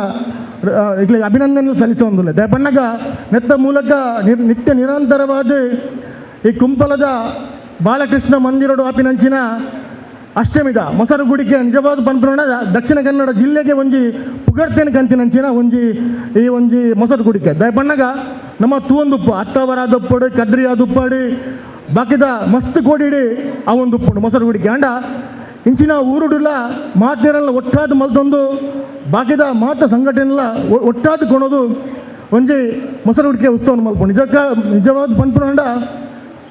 ಇಗ್ಲಿಗೆ ಅಭಿನಂದನೆ ಸಲ್ಲಿಸೊಂದಿಲ್ಲ ದಯಪಣ್ಣಗ ನೆತ್ತ ಮೂಲಕ ನಿತ್ಯ ನಿರಂತರವಾದ ಈ ಕುಂಪಲದ ಬಾಲಕೃಷ್ಣ ಮಂದಿರಡು ಆಪಿನಂಚಿನ ಅಷ್ಟಮಿದ ಮೊಸರುಗುಡಿಕೆ ನಿಜವಾದ ಪನ್ಪುನ ದಕ್ಷಿಣ ಕನ್ನಡ ಜಿಲ್ಲೆಗೆ ಒಂಜಿ ಪುಗರ್ತೇನೆ ಕಂತಿನಂಚಿನ ಒಂಜಿ ಈ ಒಂಜಿ ಮೊಸರುಗುಡಿಕೆ ದಯಪಣ್ಣಗ ನಮ್ಮ ತೂವೊಂದುಪ್ಪು ಅತ್ತವರಾದಪ್ಪಡು ಕದ್ರಿಯಾದುಪ್ಪಾಡು ಬಾಕಿದ ಮಸ್ತ್ ಕೋಡಿಡಿ ಆ ಒಂದು ಉಪ್ಪುಂಡು ಮೊಸರುಗುಡಿಕೆ ಅಂಡ ಇಂಚಿನ ಊರುಡುಲ ಮಾತೇರಲ್ಲ ಒಟ್ಟಾದ ಮಲ್ತೊಂದು ಬಾಕಿದ ಮಾತ ಸಂಘಟನೆಲ್ಲ ಒಟ್ಟಾದ ಕೊಣೋದು ಒಂಜಿ ಮೊಸರುಗುಡಿಕೆ ಉತ್ಸವ ಮಲ್ಪು ನಿಜಕ್ಕ ನಿಜವಾದ ಪನ್ಪುನಂಡ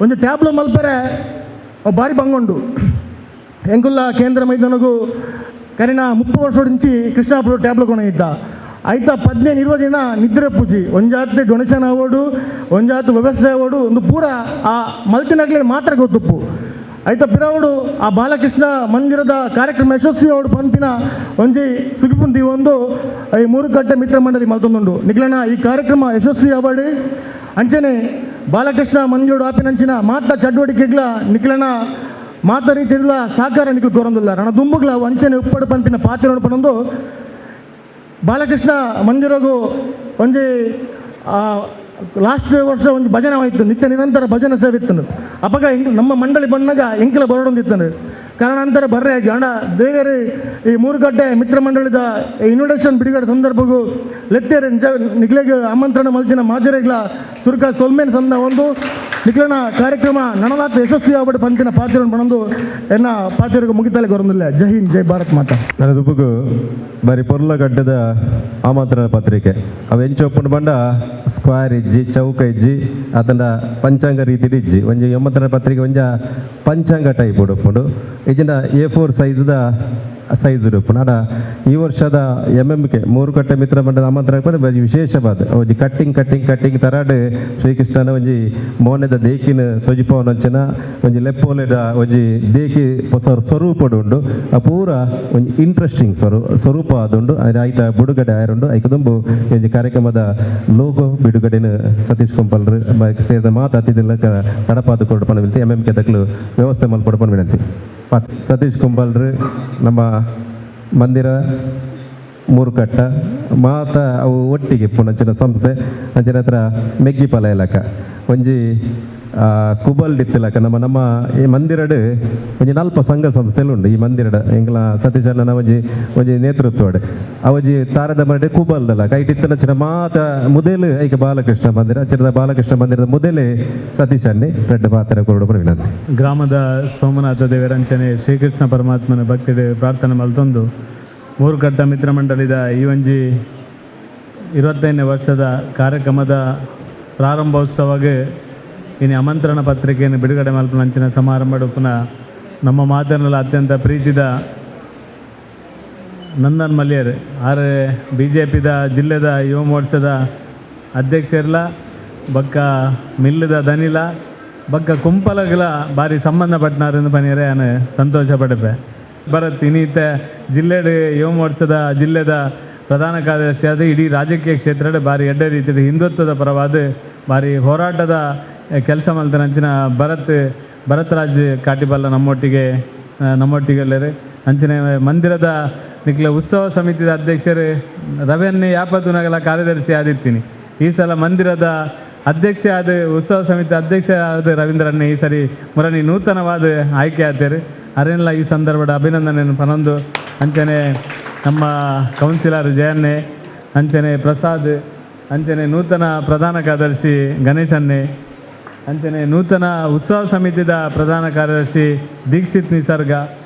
ಒಂಜಿ ಟ್ಯಾಬ್ಲು ಮಲ್ಪರೆ ಭಾರಿ ಬಂಗೊಂಡು ಎಂಕುಲ್ಲ ಕೇಂದ್ರ ಮೈದಾನಗು ಕರಿನ 30 ವರ್ಷದಿಂಚಿ ಕೃಷ್ಣಾಪುರ ಟ್ಯಾಬ್ಲು ಕೊಣ ಇದ್ದ ಐತ 15 20 ದಿನ ನಿದ್ರೆ ಪೂಜಿ ಒಂಜಾತ್ ಡೊನೇಷನ್ ಆವೋಡು ಒಂಜಾತ್ ವ್ಯವಸಾಯ ಆವೋಡು ಒಂದು ಪೂರ ಆ ಮಲ್ತಿನಾಗ್ಲೇ ಮಾತ್ರ ಗೊತ್ತುಪ್ಪು. ಐತ ಪಿರವುಡು ಆ ಬಾಲಕೃಷ್ಣ ಮಂದಿರದ ಕಾರ್ಯಕ್ರಮ ಯಶಸ್ವಿ ಅವಡು ಪಂಪಿನ ಒಂಜಿ ಸುಗಿಪುಂದಿ ಒಂದು ಈ ಮೂರುಕಟ್ಟೆ ಮಿತ್ರ ಮಂಡಳಿ ಮಲ್ತೊಂದುಂಡು. ನಿಕ್ಲನ ಈ ಕಾರ್ಯಕ್ರಮ ಯಶಸ್ವಿ ಅವಡಿ ಅಂಚನೆ ಬಾಲಕೃಷ್ಣ ಮಂದಿರೋಡು ಆಪಿನಂಚಿನ ಮಾತ ಚಟುವಟಿಕೆಗಳ ನಿಕ್ಲನ ಮಾತ ರೀತಿಯ ಸಹಕಾರ ನಿಕ್ಲು ಕೊರೊಂದುಲ್ಲ ರಣ ದುಂಬುಗ್ಲ ಅಂಚನೆ ಉಪ್ಪಡು ಪಂಪಿನ ಪಾತ್ರ ಪನೊಂದು ಬಾಲಕೃಷ್ಣ ಮಂದಿರಗು ಒಂಜಿ ಲಾಸ್ಟ್ ವರ್ಷ ಒಂದು ಭಜನೆ ಆಯಿತು, ನಿತ್ಯ ನಿರಂತರ ಭಜನೆ ಸೇವೆ ಇತ್ತು. ಅಪಗ ನಮ್ಮ ಮಂಡಳಿ ಬಂದಾಗ ಎಂಕಲ ಬರೋಡೊಂದಿತ್ತು ಕಾರಣಾಂತರ ಬರ್ರೆ ಅಣ್ಣ ದೇವೇರಿ ಈ ಮೂರುಗಡ್ಡೆ ಮಿತ್ರ ಮಂಡಳಿದ ಇನ್ವಿಟೇಷನ್ ಬಿಡುಗಡೆ ಸಂದರ್ಭಗೂ ಲೆತ್ತೇರಿ ನಿಕ್ಲೆಗೆ ಆಮಂತ್ರಣ ಮಲ್ತಿನ ಮಾದಿರೆಗಳ ಸುರ್ಕ ಸೊಲ್ಮೇನ್ ಸಂದ ಒಂದು ನಿಕ್ಲನ ಕಾರ್ಯಕ್ರಮ ನನಲಾತ ಯಶಸ್ವಿ ಆಗ್ಬಿಟ್ಟು ಪಂತಿನ ಪಾತ್ರ ಬಂದು ಎನ್ನ ಪಾತ್ರಕ್ಕೆ ಮುಗಿತಲೆ ಗೊರಂದಿಲ್ಲ. ಜೈ ಹಿಂದ್, ಜೈ ಭಾರತ್ ಮಾತಾ. ನನ್ನ ದುಬ್ಬುಗು ಬಾರಿ ಪೊರ್ಲಗಡ್ಡದ ಆಮಂತ್ರಣ ಪತ್ರಿಕೆ ಅವು ಎಂಚೊಪ್ಪುಂಡು ಬಂಡ ಸ್ಕ್ವೇರ್ ಇಜ್ಜಿ, ಚೌಕ ಇಜ್ಜಿ, ಅದನ್ನ ಪಂಚಾಂಗ ರೀತಿಡ್ ಇಜ್ಜಿ. ಒಂಜಿ ಆಮಂತ್ರಣ ಪತ್ರಿಕೆ ಒಂಜ ಪಂಚಾಂಗ ಟೈಪ್ ಉಡುಪುಂಡು ಇಜ್ಜಿಂಡ A4 ಸೈಜ್ದ ಸೈಜ್ ಉಡುಪುಂಡು. ಆಡ ಈ ವರ್ಷದ MMK ಮೂರುಕಟ್ಟೆ ಮಿತ್ರ ಮಂಡಲದ ಆಮಂತ್ರಣ ಪತ್ರಿಕೆ ವಿಶೇಷವಾದ ಒಂಜಿ cutting cutting cutting ತರಾಡ್ ಶ್ರೀಕೃಷ್ಣನ ಒಂಜಿ ಮೋನೆದ ದೇಕಿನ ತೊಜಿಪವನಂಚಿನ ಒಂಜಿ ಲೆಪ್ಪೋಲೆದ ಒಂಜಿ ದೇಕಿ ಹೊಸ ಸ್ವರೂಪಡು ಉಂಡು. ಆ ಪೂರ ಒಂಜಿ ಇಂಟ್ರೆಸ್ಟಿಂಗ್ ಸ್ವರೂಪ ಆದುಂಡು. ಐತ ಬಿಡುಗಡೆ ಆಯರುಂಡು. ಐಕ ದುಂಬು ಒಂಜಿ ಕಾರ್ಯಕ್ರಮದ ಲೋಗೋ ಬಿಡುಗಡೆನ ಸತೀಶ್ ಕೊಂಪಲ್ರು ಸೇರಿದ ಮಾತು ಅತಿಥಿಲ ಕಡಪಾದ ಕೊಡು ಪಣ ವಿನಂತಿ. MMK ದಕ್ಲು ವ್ಯವಸ್ಥೆ ಮಲ್ಪೊಡು ಪಣ ವಿನಂತಿ. ಸತೀಶ್ ಕುಂಬಲ್ರು ನಮ್ಮ ಮಂದಿರ ಮೂರುಕಟ್ಟ ಮಾತ ಅವು ಒಟ್ಟಿಗೆ ಪುನಂಚಿನ ಸಂಸ್ಥೆ ಅಂಚಿನ ಹತ್ರ ಮೆಗ್ಗಿಪಲ ಇಲಾಖೆ ಒಂಜಿ ಕುಬಲ್ ಇತ್ತಿಲಕ ನಮ್ಮ ನಮ್ಮ ಈ ಮಂದಿರಡು ಒಂಜಿ ನಲ್ಪ ಸಂಘ ಸಂಸ್ಥೆಲು ಉಂಡು. ಈ ಮಂದಿರಡು ಎಂಗ್ಲ ಸತೀಶ್ ಅಣ್ಣನ ಒಂಜಿ ಒಂಜಿ ನೇತೃತ್ವಡು ಅವಜಿ ತಾರದ ಮರಡೆ ಕುಬಲ್ದಲ್ಲ ಕೈಟಿತ್ತನಚಿನ ಮಾತ ಮುದೇಲು ಐಕ ಬಾಲಕೃಷ್ಣ ಮಂದಿರ ಅಂಚಿನ ಬಾಲಕೃಷ್ಣ ಮಂದಿರದ ಮುದೇಲೆ ಸತೀಶ್ ಅನ್ನಿ ರೆಡ್ಡ ಪಾತ್ರ ಕೊರಡು ವಿನಂತಿ. ಗ್ರಾಮದ ಸೋಮನಾಥ ದೇವರಂಚನೆ ಶ್ರೀಕೃಷ್ಣ ಪರಮಾತ್ಮನ ಭಕ್ತಿ ಪ್ರಾರ್ಥನೆ ಮಲ್ತೊಂದು ಮೂರುಕಟ್ಟ ಮಿತ್ರ ಮಂಡಳಿದ ಈ ಒಂಜಿ 25ನೇ ವರ್ಷದ ಕಾರ್ಯಕ್ರಮದ ಪ್ರಾರಂಭೋತ್ಸವಕ್ಕೆ ಇನ್ನು ಆಮಂತ್ರಣ ಪತ್ರಿಕೆಯನ್ನು ಬಿಡುಗಡೆ ಮಲ್ಪನಂಚಿನ ಸಮಾರಂಭ ಪುನಃ ನಮ್ಮ ಮಾತನ್ನೆಲ್ಲ ಅತ್ಯಂತ ಪ್ರೀತಿದ ನಂದನ್ ಮಲ್ಯರ್ ಆರೆ ಬಿ ಜೆ ಪಿದ ಜಿಲ್ಲೆದ ಯುವ ಮೋರ್ಚಾದ ಅಧ್ಯಕ್ಷರ್ಲ ಬಕ್ಕ ಮಿಲ್ಲದ ದನಿಲ ಬಕ್ಕ ಕುಂಪಲಗಳ ಭಾರಿ ಸಂಬಂಧಪಟ್ಟನಾರೆಂದು ಪನಿಯರೆ ನಾನು ಸಂತೋಷ ಪಡಪೆ. ಭರತ್ ಇನ್ನೀತ ಜಿಲ್ಲೆಡ್ ಯುವ ಮೋರ್ಚಾದ ಜಿಲ್ಲೆದ ಪ್ರಧಾನ ಕಾರ್ಯದರ್ಶಿಯಾದ ಇಡೀ ರಾಜಕೀಯ ಕ್ಷೇತ್ರದ ಭಾರಿ ಎಡ್ಡೆ ರೀತಿಯ ಹಿಂದುತ್ವದ ಪರವಾದ ಭಾರಿ ಹೋರಾಟದ ಕೆಲಸ ಮಲ್ತನಂಚಿನ ಭರತ್ರಾಜ್ ಕಾಟಿಬಲ್ಲ ನಮ್ಮೊಟ್ಟಿಗೆಲ್ಲರು ಅಂಚಿನ ಮಂದಿರದ ನಿಕ್ಲ ಉತ್ಸವ ಸಮಿತಿಯ ಅಧ್ಯಕ್ಷರು ರವಿಯನ್ನೇ ಯಾಪತ್ತುನಗಲ ಕಾರ್ಯದರ್ಶಿ ಆದಿರ್ತೀನಿ. ಈ ಸಲ ಮಂದಿರದ ಅಧ್ಯಕ್ಷ ಆದ ಉತ್ಸವ ಸಮಿತಿ ಅಧ್ಯಕ್ಷ ಆದ ರವೀಂದ್ರನ್ನೇ ಈ ಸರಿ ಮುರಣಿ ನೂತನವಾದ ಆಯ್ಕೆ ಆತೇರು. ಅರೆಲ್ಲ ಈ ಸಂದರ್ಭದ ಅಭಿನಂದನೆಯನ್ನು ಪನೊಂದು ಅಂಚನೆ ನಮ್ಮ ಕೌನ್ಸಿಲರ್ ಜಯನ್ನೇ, ಅಂಚನೆ ಪ್ರಸಾದ್, ಅಂಚನೆ ನೂತನ ಪ್ರಧಾನ ಕಾರ್ಯದರ್ಶಿ ಗಣೇಶನ್ನೇ, ಅಂಚನೆ ನೂತನ ಉತ್ಸವ ಸಮಿತಿಯ ಪ್ರಧಾನ ಕಾರ್ಯದರ್ಶಿ ದೀಕ್ಷಿತ್ ನಿಸರ್ಗ,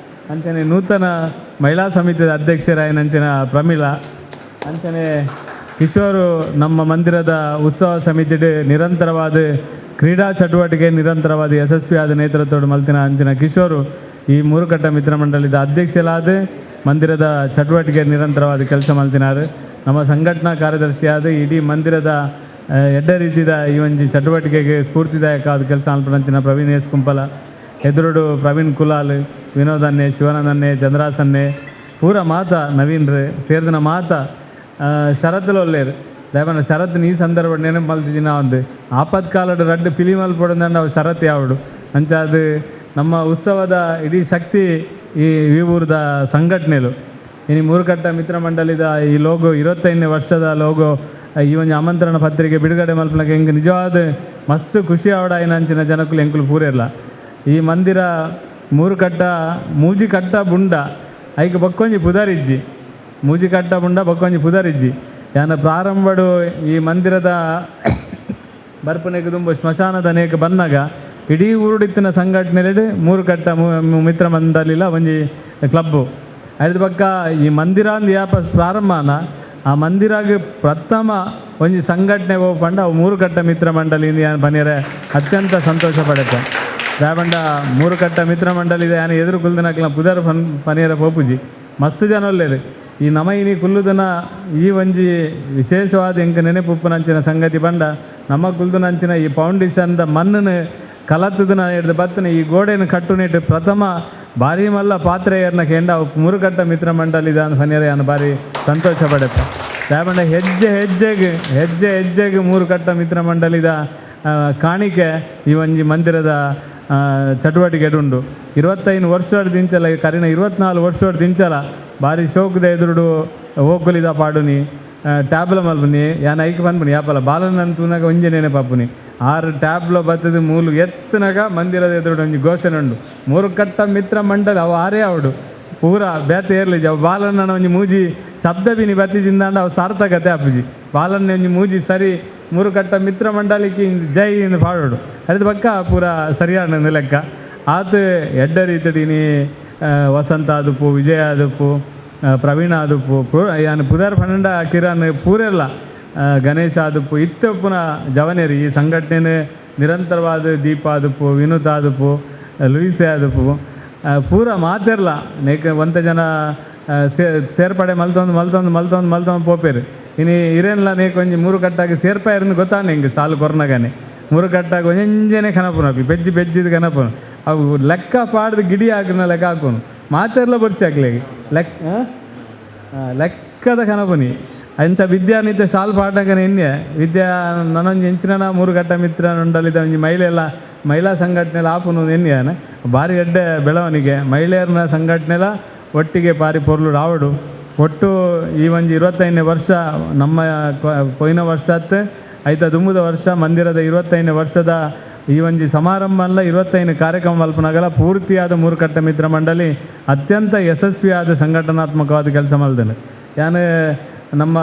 ಅಂಚನೆ ನೂತನ ಮಹಿಳಾ ಸಮಿತಿಯ ಅಧ್ಯಕ್ಷರಾಯನಂಚಿನ ಪ್ರಮೀಳಾ, ಅಂಚನೆ ಕಿಶೋರು ನಮ್ಮ ಮಂದಿರದ ಉತ್ಸವ ಸಮಿತಿ ನಿರಂತರವಾದ ಕ್ರೀಡಾ ಚಟುವಟಿಕೆ ನಿರಂತರವಾದ ಯಶಸ್ವಿಯಾದ ನೇತೃತ್ವದ ಮಲ್ತಿನ ಅಂಚಿನ ಕಿಶೋರು ಈ ಮೂರುಕಟ್ಟ ಮಿತ್ರ ಮಂಡಳಿದ ಅಧ್ಯಕ್ಷರಾದ ಮಂದಿರದ ಚಟುವಟಿಕೆ ನಿರಂತರವಾದ ಕೆಲಸ ಮಲ್ತಿನಾರು. ನಮ್ಮ ಸಂಘಟನಾ ಕಾರ್ಯದರ್ಶಿಯಾದ ಇಡೀ ಮಂದಿರದ ಎಡ್ಡ ರೀತಿಯ ಈ ಒಂಜಿ ಚಟುವಟಿಕೆಗೆ ಸ್ಫೂರ್ತಿದಾಯಕ ಆದ ಕೆಲಸ ಮಲ್ಪನಂಚಿನ ಪ್ರವೀಣ್ ಎಸ್ ಕುಂಪಲ, ಎದುರುಡು ಪ್ರವೀಣ್ ಕುಲಾಲ್, ವಿನೋದ್ ಅನ್ನೆ, ಶಿವಾನಂದ ಅನ್ನೆ, ಚಂದ್ರಾಸ್ ಅನ್ನೆ, ಪೂರ ಮಾತ ನವೀನ್ರು ಸೇರಿದ ಮಾತ ಶರತ್ಲು ಒಲ್ಲೇರು. ದಯಮಾಡಿ ಶರತ್ ಈ ಸಂದರ್ಭ ನೆನಪು ಮಲ್ತಿದ್ದೀನಿ ಒಂದು ಆಪತ್ಕಾಲಡು ರಡ್ಡು ಪಿಲಿ ಮಲ್ಪೊಡಂದಂಡ ಅವು ಶರತ್ ಯಾವಡು ಅಂಚಾದ ನಮ್ಮ ಉತ್ಸವದ ಇಡೀ ಶಕ್ತಿ ಈ ಊರದ ಸಂಘಟನೆಲು. ಇನ್ನು ಮೂರುಕಟ್ಟ ಮಿತ್ರ ಮಂಡಳಿದ ಈ ಲೋಗೋ 25ನೇ ವರ್ಷದ ಲೋಗೋ ಈ ಒಂದು ಆಮಂತ್ರಣ ಪತ್ರಿಕೆ ಬಿಡುಗಡೆ ಮಲ್ಪನಕ್ಕೆ ಹೆಂಗೆ ನಿಜವಾದ ಮಸ್ತ್ ಖುಷಿ ಆವಡ ಅಂಚಿನ ಜನಕ್ಕಲು ಎಂಕುಲು ಪೂರೆಲ್ಲ. ಈ ಮಂದಿರ ಮೂರುಕಟ್ಟ ಮೂಜಿ ಕಟ್ಟ ಬುಂಡ ಐಕ್ ಬಕ್ಕೊಂಜಿ ಪುದರಿಜ್ಜಿ, ಮೂಜಿ ಕಟ್ಟ ಬುಂಡ ಬಕ್ಕೊಂಜಿ ಪುದರಿಜ್ಜಿ. ಯಾನ ಪ್ರಾರಂಭಡು ಈ ಮಂದಿರದ ಬರ್ಪನೆಗೆ ತುಂಬ ಸ್ಮಶಾನದ ಅನೇಕ ಬಂದಾಗ ಇಡೀ ಊರುಡಿತ್ತಿನ ಸಂಘಟನೆಯಲ್ಲಿ ಮೂರುಕಟ್ಟ ಮಿತ್ರ ಮಂಡಲಿಲ್ಲ ಒಂಜಿ ಕ್ಲಬ್ಬು ಅದ್ರ ಪಕ್ಕ ಈ ಮಂದಿರ ಅಂದು ಯಾಪ ಪ್ರಾರಂಭನ ಆ ಮಂದಿರಾಗ ಪ್ರಥಮ ಒಂಜಿ ಸಂಘಟನೆ ಹೋಗ್ಪಂಡ ಅವು ಮೂರುಕಟ್ಟ ಮಿತ್ರ ಮಂಡಳಿ ಬನ್ನಿರೆ ಅತ್ಯಂತ ಸಂತೋಷ ಪಡುತ್ತೆ. ದಾಬಂಡ ಮೂರುಕಟ್ಟ ಮಿತ್ರ ಮಂಡಳಿ ಯಾನು ಎದುರು ಕುಲ್ದಿನಕ್ಲ ಪುದರ್ ಪನಿಯರ ಪೋಪುಜಿ ಮಸ್ತ್ ಜನ ಒಲ್ಲೇರು. ಈ ನಮಯಿನಿ ಕುಲ್ಲುದನ ಈ ಒಂಜಿ ವಿಶೇಷವಾದ ಎಂಕ ನೆನೆಪುಪ್ಪುನಂಚಿನ ಸಂಗತಿ ಬಂಡ ನಮ್ಮ ಕುಲ್ದುನಂಚಿನ ಈ ಫೌಂಡೇಶನ್ದ ಮಣ್ಣನ್ನು ಕಲತದನ ಹಿಡ್ದು ಬತ್ತನ ಈ ಗೋಡೆಯನ್ನು ಕಟ್ಟುನಿಟ್ಟು ಪ್ರಥಮ ಭಾರಿ ಮಲ್ಲ ಪಾತ್ರೆಯರ್ನ ಕೇಂದ್ರ ಮುರುಕಟ್ಟ ಮಿತ್ರ ಮಂಡಲಿದ ಫನಿಯರ ಭಾರಿ ಸಂತೋಷ ಪಡೆತ. ದಾಯಬಂಡ ಹೆಜ್ಜೆ ಹೆಜ್ಜೆಗೆ ಹೆಜ್ಜೆ ಹೆಜ್ಜೆಗೆ ಮೂರು ಕಟ್ಟ ಮಿತ್ರ ಮಂಡಲಿದ ಕಾಣಿಕೆ ಈ ಒಂಜಿ ಮಂದಿರದ ಚಟುವಟಿಕೆ ಉಂಡು. 25 ವರ್ಷದ ದಿಂಚಲ ಕರಿನ 24 ವರ್ಷದ ದಿಂಚಲ ಭಾರಿ ಶೋಕದ ಎದುರುಡು ಓಕುಲಿದ ಪಾಡುನಿ ಟ್ಯಾಬ್ಲ ಮಲ್ಪುನಿ ಯಾನ್ ಐಕ್ ಪನ್ಪುನಿ ಯಾಪಲ ಬಾಲನನ್ ತೂನಾಗ ಒಂಜಿ ನೆನಪಾಪುನಿ 6 ಟ್ಯಾಬ್ಲ ಬತ್ತದ ಮೂಲು ಎತ್ತನಾಗ ಮಂದಿರದ ಎದುರುಡು ಒಂಜಿ ಘೋಷಣೆ ಉಂಡು ಮೂರು ಕಟ್ಟ ಮಿತ್ರ ಮಂಡಲ ಅವು ಆರೇ ಅವಡು ಪೂರ ಬೇತೆ ಏರ್ಲಿಜಿ ಅವು ಬಾಲನ್ನ ಒಂಜಿ ಮೂಜಿ ಶಬ್ದ ಬಿನಿ ಬತ್ತಿಜಿಂದಾಂಡ ಅವು ಸಾರ್ಥಕತೆ ಆಪುಜಿ ಬಾಲನ್ನ ಒಂಜಿ ಮೂಜಿ ಸರಿ ಮೂರು ಕಟ್ಟ ಮಿತ್ರ ಮಂಡಲಿಕ್ಕೆ ಜೈ ಇಂದು ಪಾಡೋಡು ಅದ ಪಕ್ಕ ಪೂರ ಸರಿಯಾದ ಲೆಕ್ಕ ಆತ ಎಡ್ಡ ರೀತಿಡಿನಿ ವಸಂತ ಆದುಪ್ಪು ವಿಜಯ ಆದುಪ್ಪು ಪ್ರವೀಣ ಆದುಪ್ಪು ಯಾನ್ ಪುದರ್ ಪನ್ನಂಡ ಕಿರಣ್ ಪೂರೆಲ್ಲ ಗಣೇಶ ಆದುಪ್ಪು ಇತ್ತ ಪುನಃ ಜವನೇರಿ ಈ ಸಂಘಟನೆ ನಿರಂತರವಾದ ದೀಪ ಆದುಪ್ಪು ವಿನೂತ್ ಆದುಪ್ಪು ಲೂಯಿಸೆ ಆದುಪ್ಪು ಪೂರ ಮಾತಿರಲ್ಲ ನೇಕ ಒಂತ ಜನ ಸೇರ್ಪಡೆ ಮಲ್ತೊಂದು ಮಲ್ತೊಂದು ಮಲ್ತೊಂದು ಮಲ್ತೊಂದು ಪೋಪೇರು ಇನ್ನು ಇರೇನ್ಲ ನೇಕ್ ಒಂಜಿ ಮೂರು ಕಟ್ಟಾಗಿ ಸೇರ್ಪಾಯಿರಂದು ಗೊತ್ತಾನೆ ಹಿಂಗೆ ಸಾಲು ಕೊರ್ನಗಾನೆ ಮೂರು ಕಟ್ಟಾಗಿ ಒಂಜನೆ ಕನಪುನ ಬೆಜ್ಜಿ ಬೆಜ್ಜಿದ ಕನಪುನ ಅವು ಲೆಕ್ಕ ಪಾಡ್ದು ಗಿಡಿ ಹಾಕಿನ ಲೆಕ್ಕ ಹಾಕೋನು ಮಾತೆಲ್ಲ ಬರ್ತಿ ಹಾಕ್ಲಿಗೆ ಲೆಕ್ಕ ಲೆಕ್ಕದ ಕನಪುನಿ ಅಂಚ ವಿದ್ಯಾನಿತ್ಯ ಸಾಲು ಪಾಠಕನ ಎಣ್ಣೆ ವಿದ್ಯಾ ನನ್ನೊಂಜಿ ಎಂಚಿನ ಮೂರು ಕಟ್ಟ ಮಿತ್ರ ಉಂಡಲಿದ್ದ ಒಂಜಿ ಮಹಿಳೆಲ್ಲ ಮಹಿಳಾ ಸಂಘಟನೆಲ್ಲ ಆಪುನು ಎಣ್ಣೆ ಭಾರಿ ಎಡ್ಡೆ ಬೆಳವಣಿಗೆ ಮಹಿಳೆಯರನ್ನ ಸಂಘಟನೆಲ್ಲ ಒಟ್ಟಿಗೆ ಪಾರಿ ಪೊರ್ಲು ರಾವಡು ಒಟ್ಟು ಈ ಒಂಜಿ 25ನೇ ವರ್ಷ ನಮ್ಮ ಪೋಯಿನ ವರ್ಷ ಐತ ದುಂಬುದ ವರ್ಷ ಮಂದಿರದ 25ನೇ ವರ್ಷದ ಈ ಒಂಜಿ ಸಮಾರಂಭ ಅಲ್ಲ 25 ಕಾರ್ಯಕ್ರಮ ಮಲ್ಪನಾಗಲ ಪೂರ್ತಿಯಾದ ಮೂರು ಕಟ್ಟ ಮಿತ್ರ ಮಂಡಳಿ ಅತ್ಯಂತ ಯಶಸ್ವಿಯಾದ ಸಂಘಟನಾತ್ಮಕವಾದ ಕೆಲಸ ಮಲ್ದೇನೆ. ಯಾನು ನಮ್ಮ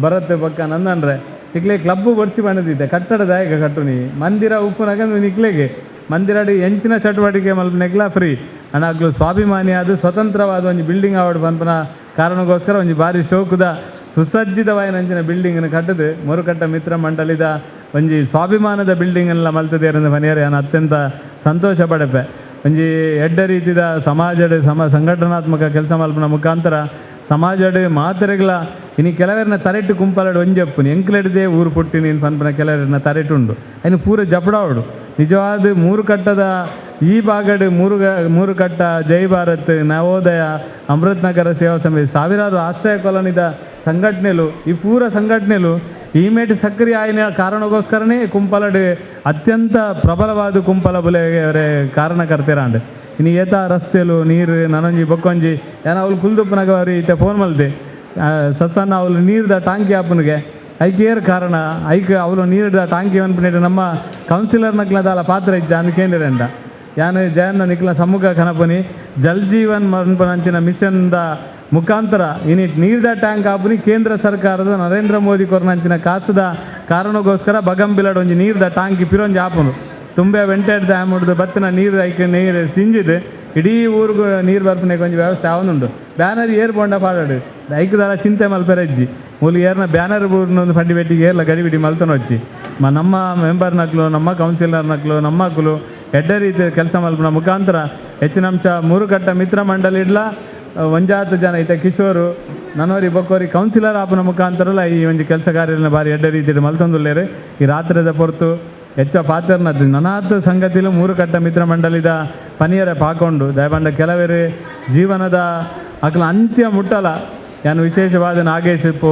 ಭರತ್ ಪಕ್ಕ ನಂದನ್ರೆ ಇಕ್ಲೆ ಕ್ಲಬ್ಬು ಬರ್ಚಿ ಬಂದಿದ್ದೆ ಕಟ್ಟಡದಾಯಕ ಕಟ್ಟುನಿ ಮಂದಿರ ಉಪ್ಪುನಾಗ ನಿಕ್ಲೆಗೆ ಮಂದಿರಡಿ ಎಂಚಿನ ಚಟುವಟಿಕೆ ಮಲ್ಪನೆಗ್ಲ ಫ್ರೀ ಅಣ್ಣಾಗ್ಲು ಸ್ವಾಭಿಮಾನಿಯಾದ ಸ್ವತಂತ್ರವಾದ ಒಂಜಿ ಬಿಲ್ಡಿಂಗ್ ಆವಡ್ ಪನ್ಪನ ಕಾರಣಕ್ಕೋಸ್ಕರ ಒಂಜಿ ಭಾರಿ ಶೋಕದ ಸುಸಜ್ಜಿತವಾಯಿನ ಬಿಲ್ಡಿಂಗ್ನ ಕಟ್ಟದು ಮುರುಕಟ್ಟ ಮಿತ್ರ ಮಂಡಳಿದ ಒಂಜಿ ಸ್ವಾಭಿಮಾನದ ಬಿಲ್ಡಿಂಗ್ ಎಲ್ಲ ಮಲ್ತದೇರಂದು ಮನೆಯರು ನಾನು ಅತ್ಯಂತ ಸಂತೋಷ ಪಡೆಪೆ. ಒಂಜಿ ಎಡ್ಡ ರೀತಿದ ಸಮಾಜದ ಸಂಘಟನಾತ್ಮಕ ಕೆಲಸ ಮಲ್ಪನ ಮುಖಾಂತರ ಸಮಾಜಡ್ ಮಾತೆರೆಗ್ಲ ಇನಿ ಕೆಲವರನ್ನ ತರೆಟ್ಟು ಕುಂಪಲಡು ಒಂಜಪ್ಪುನಿ ಎಂಕ್ಲೆಡ್ದೇ ಊರು ಪುಟ್ಟಿನಿ ಪನ್ಪನ ಕೆಲವರನ್ನ ತರೆಟುಂಡು ಅಯ್ನ ಪೂರ ಜಪಡಾವಡು ನಿಜವಾದ ಮೂರು ಕಟ್ಟದ ಈ ಭಾಗಡ್ ಮೂರು ಕಟ್ಟ ಜೈ ಭಾರತ್ ನವೋದಯ ಅಮೃತ್ ನಗರ ಸೇವಾ ಸಮಿತಿ ಸಾವಿರಾರು ಆಶ್ರಯ ಕಾಲೋನಿದ ಸಂಘಟನೆಲು ಈ ಪೂರ ಸಂಘಟನೆಲು ಈ ಮೇಟ್ ಸಕ್ರಿಯ ಆಯ್ನ ಕಾರಣಕ್ಕೋಸ್ಕರನೇ ಕುಂಪಲಡು ಅತ್ಯಂತ ಪ್ರಬಲವಾದ ಕುಂಪಲ ಬುಲೆ ಕಾರಣಕರ್ತಿರಾಂಡ್. ಇನ್ನು ಏತ ರಸ್ತೆಲು ನೀರು ನನೊಂಜಿ ಬೊಕ್ಕೊಂಜಿ ಏನ ಅವಳು ಕುಲ್ದುಪ್ಪನಾಗ ಅವ್ರು ಈತ ಫೋನ್ ಮಲ್ದೆ ಸಸ್ಸನ್ನ ಅವಳು ನೀರ್ದ ಟಾಂಕಿ ಆಪನಿಗೆ ಐಕೇರ್ ಕಾರಣ ಐಕ್ ಅವಳು ನೀರ್ದ ಟಾಂಕಿ ಅನ್ಪಿನಿಟ್ಟು ನಮ್ಮ ಕೌನ್ಸಿಲರ್ ನಕ್ಲದಾಲ ಪಾತ್ರ ಇದ್ದ ಅನ್ಕೇಂದ್ರಂಡ ಯಾನು ಜಯನ್ನ ನಿಕ್ಲ ಸಮ್ಮುಖ ಕನಪನಿ ಜಲ್ ಜೀವನ್ ಮನ್ಪನಂಚಿನ ಮಿಷನ್ದ ಮುಖಾಂತರ ಇನಿ ನೀರ್ದ ಟ್ಯಾಂಕ್ ಆಪುನಿ ಕೇಂದ್ರ ಸರ್ಕಾರದ ನರೇಂದ್ರ ಮೋದಿ ಕೊರ್ನಂಚಿನ ಕಾಸುದ ಕಾರಣಕ್ಕೋಸ್ಕರ ಬಗಂಬಿಲಡ್ ಒಂಜಿ ನೀರ್ದ ಟಾಂಕಿ ಪಿರೊಂಜಿ ಆಪುನು ತುಂಬೆ ವೆಂಟೆಡ್ ಡ್ಯಾಮ್ ಹೊಡೆದು ಬತ್ತಿನ ನೀರು ಐಕ್ ನೀರು ಸಿಂಜಿದು ಇಡೀ ಊರಿಗೂ ನೀರು ಬರ್ಪನೆಗೆ ಒಂಜಿ ವ್ಯವಸ್ಥೆ ಅವನುಂಡು. ಬ್ಯಾನರ್ ಏರ್ ಬೋಂಡ ಪಾಡಾಡು ಐಕುದಾಲ ಚಿಂತೆ ಮಲ್ಪೆರಜ್ಜಿ ಮೂಲು ಏರ್ನ ಬ್ಯಾನರ್ ಬೂರ್ನೊಂದು ಫಂಡಿ ಬೆಟ್ಟಿಗೆ ಏರ್ಲ ಗಡಿಬಿಡಿ ಮಲ್ತನ వచ్చಿ ನಮ್ಮ ಮೆಂಬರ್ ನಕ್ಲು ನಮ್ಮ ಕೌನ್ಸಿಲರ್ ನಕ್ಲು ನಮ್ಮಕ್ಲು ಎಡ್ಡ ರೀತಿಯ ಕೆಲಸ ಮಲ್ಪನ ಮುಖಾಂತರ ಹೆಚ್ಚಿನ ಅಂಶ ಮೂರು ಕಟ್ಟ ಮಿತ್ರ ಮಂಡಳಿ ಇಡ್ಲ ಒಂಜಾತ ಜನ ಐತೆ ಕಿಶೋರು ನನ್ನೋರಿ ಬೊಕ್ಕೋರಿ ಕೌನ್ಸಿಲರ್ ಆಪನ ಮುಖಾಂತರಲ್ಲ ಈ ಒಂಜಿ ಕೆಲಸ ಕಾರ್ಯನ ಭಾರಿ ಎಡ್ಡ ರೀತಿಯಲ್ಲಿ ಮಲ್ತೊಂದುಲ್ಲೇರು. ಈ ರಾತ್ರಿದ ಪೊರ್ತು ಹೆಚ್ಚ ಪಾತ್ರನದ್ದು ನನಾತ್ ಸಂಗತಿಲು ಮೂರು ಕಟ್ಟ ಮಿತ್ರ ಮಂಡಳಿದ ಪನಿಯರ ಪಾಕೊಂಡು ದಯಬಂಡ ಕೆಲವರು ಜೀವನದ ಅಕ್ಲ ಅಂತ್ಯ ಮುಟ್ಟಲ ಯಾನು ವಿಶೇಷವಾದ ನಾಗೇಶಪ್ಪು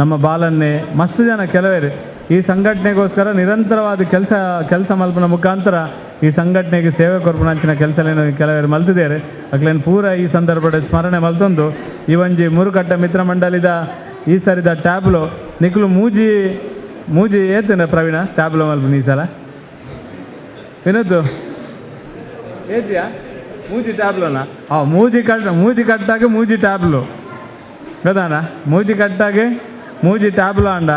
ನಮ್ಮ ಬಾಲನ್ನೇ ಮಸ್ತ್ ಜನ ಕೆಲವರು ಈ ಸಂಘಟನೆಗೋಸ್ಕರ ನಿರಂತರವಾದ ಕೆಲಸ ಕೆಲಸ ಮಲ್ಪನ ಮುಖಾಂತರ ಈ ಸಂಘಟನೆಗೆ ಸೇವೆ ಕೊರ್ಪುನಂಚಿನ ಕೆಲಸಲೇನು ಕೆಲವರು ಮಲ್ತಿದ್ದಾರೆ. ಅಕ್ಲೇನು ಪೂರ ಈ ಸಂದರ್ಭದ ಸ್ಮರಣೆ ಮಲ್ತೊಂದು ಈ ಒಂಜಿ ಮೂರು ಕಟ್ಟ ಮಿತ್ರ ಮಂಡಳಿದ ಈ ಸರಿದ ಟ್ಯಾಬ್ಲು ನಿಕ್ಲು ಮೂಜಿ ಮೂಜಿ ಏತನ ಪ್ರವೀಣ ಟ್ಯಾಬ್ಲು ಮಲ್ಪುನಿ ಈ ಸಲ ವಿನೋದ್ ಏತಿಯಾ ಮೂಜಿ ಟ್ಯಾಬ್ಲೋನಾ? ಆ ಮೂಜಿ ಕಟ್ ಮೂಜಿ ಕಟ್ಟಾಗ ಮೂಜಿ ಟ್ಯಾಬ್ಲು ಗೊತ್ತಾನ ಮೂಜಿ ಕಟ್ಟಾಗ ಮೂಜಿ ಟ್ಯಾಬ್ಲು ಅಂಡ